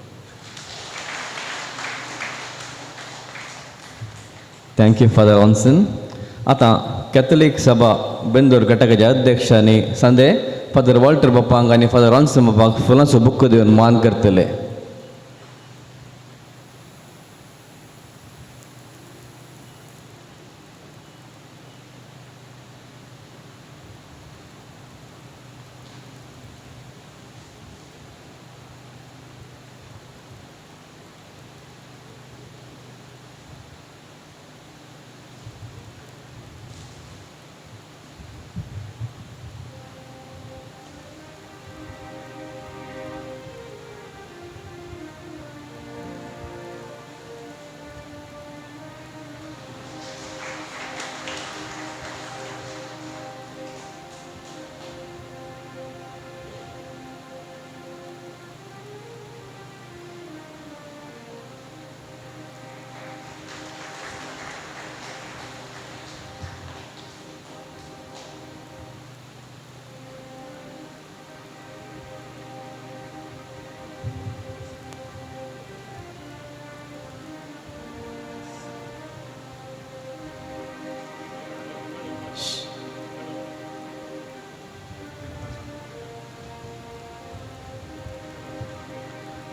Thank you father Ronson. आतां कॅथलीक सभा बेंदूर घटकाचे अध्यक्ष आनी सांदे फादर वॉल्टर बापांक आनी फादर रॉन्सन बापांक फुलांचो बुक्क दिवन मान करतले.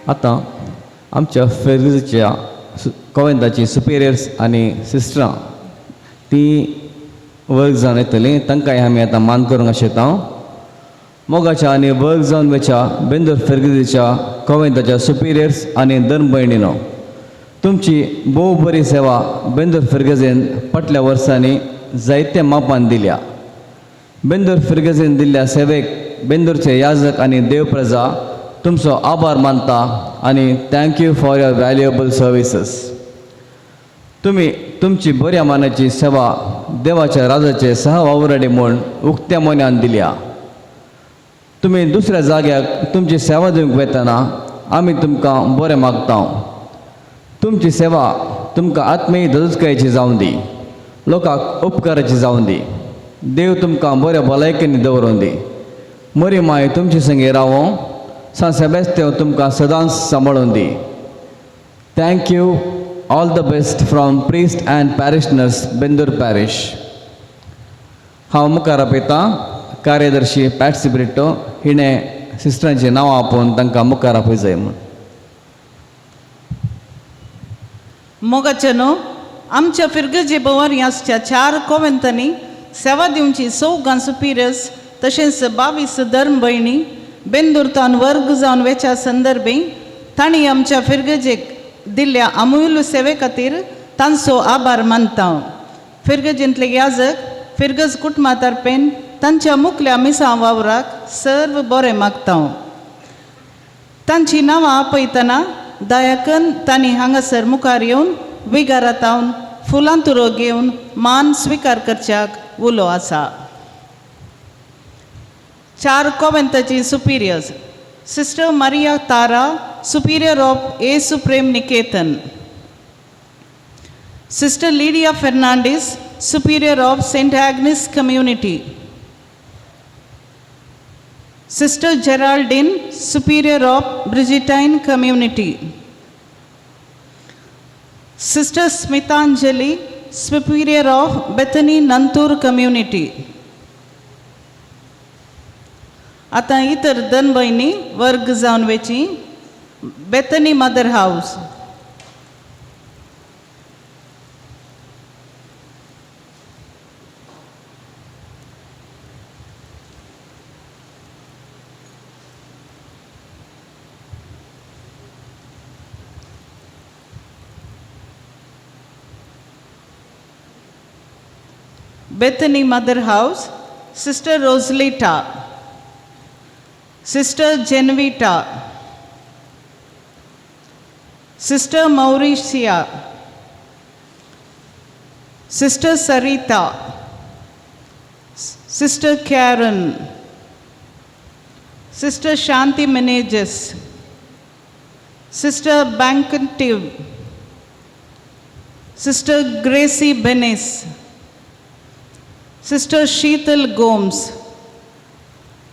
आतां आमच्या फेर्गीच्या कोवेंताची सुपिरियर्स आनी सिस्टरां ती वर्ग जावन येतलीं, तांकांय आमी आतां मान करूंक आशेता. मोगाच्या आनी वर्ग जावन वेच्या बेंदूर फेर्गीच्या कोवेंताच्या सुपिरियर्स आनी धर्म भयणीनो, तुमची भोव बरी सेवा बेंदूर फिर्गजेन फाटल्या वर्सांनी जायते मापान दिल्या. बेंदूर फिर्गजेन दिल्ल्या सेवेक बेंदूरचे याजक आनी देव प्रजा तुमचो आभार मानता आनी thank you for your valuable services. तुमी तुमची बऱ्या मानाची सेवा देवाच्या राजाचे सह वावुराडी म्हूण उक्त्या मोन्यान दिल्या. तुमी दुसऱ्या जाग्याक तुमची सेवा दिवंक वेतना आमी तुमकां बरें मागता. तुमची सेवा तुमकां आत्मीय दजुकायेची जावं दी, लोकांक उपकाराची जावं दी. देव तुमकां बऱ्या भलायकेनी दवरूं दी. मरी माय तुमचे संगी रावों, सांत सेबेस्त्यांव तुमकां सदांच सांबाळून दी. Thank you, all the best from priest and parishioners Bendur parish. हांव मुखार आपयतां कार्यदर्शी पॅट्सी ब्रिट्टो हिणें सिस्टरांचीं नांवां आपोवन तांकां मुखार आपय जाय म्हूण. मोगाचे न्हू आमच्या फिरगजे भोंवर आसच्या 4 कोवेंतांनी सेवा दिवची 4 सुपिरियर्स तशेंच 22 धर्म भयणी बेंदूरतान वर्ग जावन वेच्या संदर्भी तांणी आमच्या फिरगजेक दिल्ल्या अमूल्य सेवे खातीर तांचो आभार मानता. फिरगजेंतले याजक फिरगज कुटुंबा तर्फेन तांच्या मुखल्या मिसां वावराक सर्व बरें मागता. तांची नांवां आपयतना दयाकन तांणी हांगासर मुखार येवन विगारातावन फुलां तुरो घेवन मान स्विकार करच्याक उलो आसा. 4 कोवेंताची superiors: sister Maria Tara, superior of Yesu Prem Niketan; sister Lydia Fernandes, superior of Saint Agnes community; sister Geraldine, superior of Brigittine community; sister Smitanjali, superior of Bethany Nanthoor community. आतां इतर दोन भयणी वर्ग जावन वेची बेथनी मदर हावस. Bethany Mother House, Sister Rosalita, Sister Genevita, Sister Mauricia, Sister Sarita, Sister Karen, Sister Shanti Meneges, Sister Bankantiv, Sister Gracie Benes, Sister Sheetal Gomes,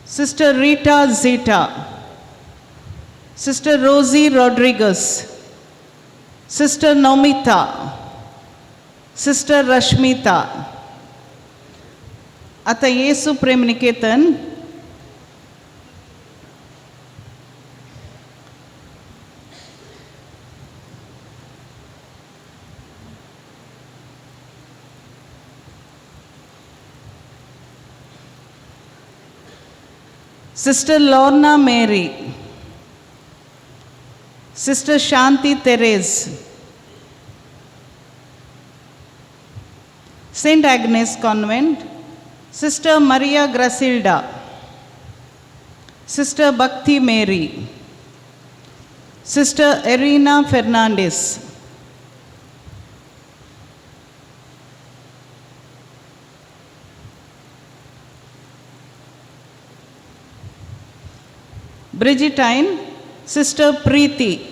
Sister Rita Zeta, Sister Rosie Rodriguez, Sister Nomita, Sister Rashmita. आतां Yesu Prem Niketan. Sister Lorna Mary, Sister Shanti Therese, Saint Agnes Convent, Sister Maria Gracilda, Sister Bhakti Mary, Sister Irina Fernandez, Bridgetine, Sister Preeti,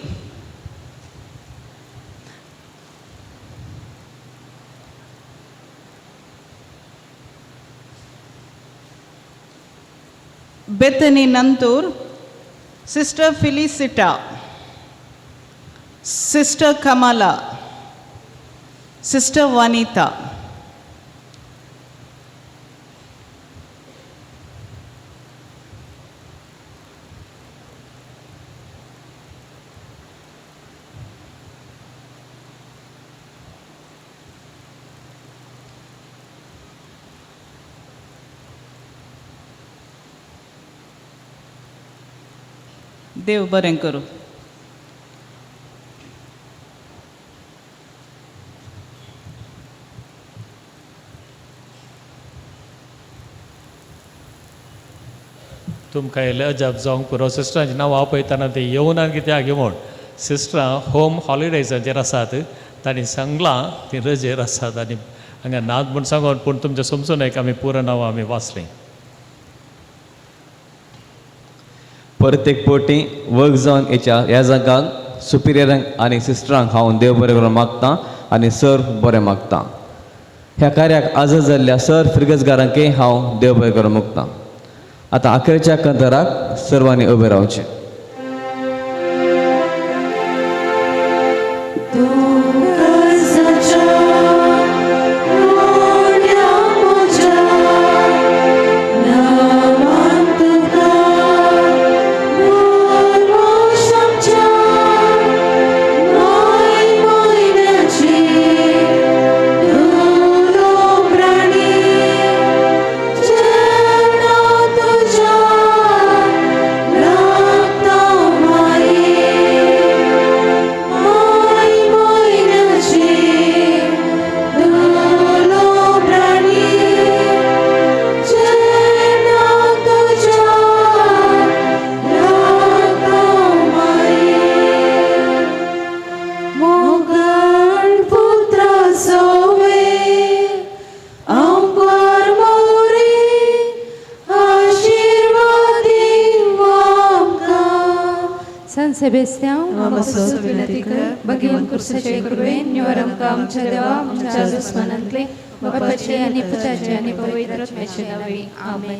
Bethany Nantur, Sister Felicita, Sister Kamala, Sister Vanita. देव बरें करूं. तुमकां इल्लें अजाप जावंक पुरो, सिस्टरांचीं नांवां पळयतना ते येवना कित्याक म्हूण. सिस्टरां होम हॉलिडेजाचेर आसात, तांणी सांगलां ती रजेर आसात आनी हांगा नात म्हूण सांगून, पूण तुमचें समजून एक आमी पुरो नांवां आमी वाचलीं. परत एक पटी वर्क जावन हेच्या ह्या जागांक सुपिरियरांक आनी सिस्टरांक हांव देव बरें करून मागतां आनी सर बरें मागतां. ह्या कार्याक आजर जाल्ल्या सर फिरगजगारांकय हांव देव बरें करून मागतां. आतां आखरेच्या कंतराक सर्वांनी उबें रावचें. आमच्या देवा आमच्या दुस्मनांतले बापाचे आनी पुताचे आनी पवित्र आत्म्याचे नांवे आमेन.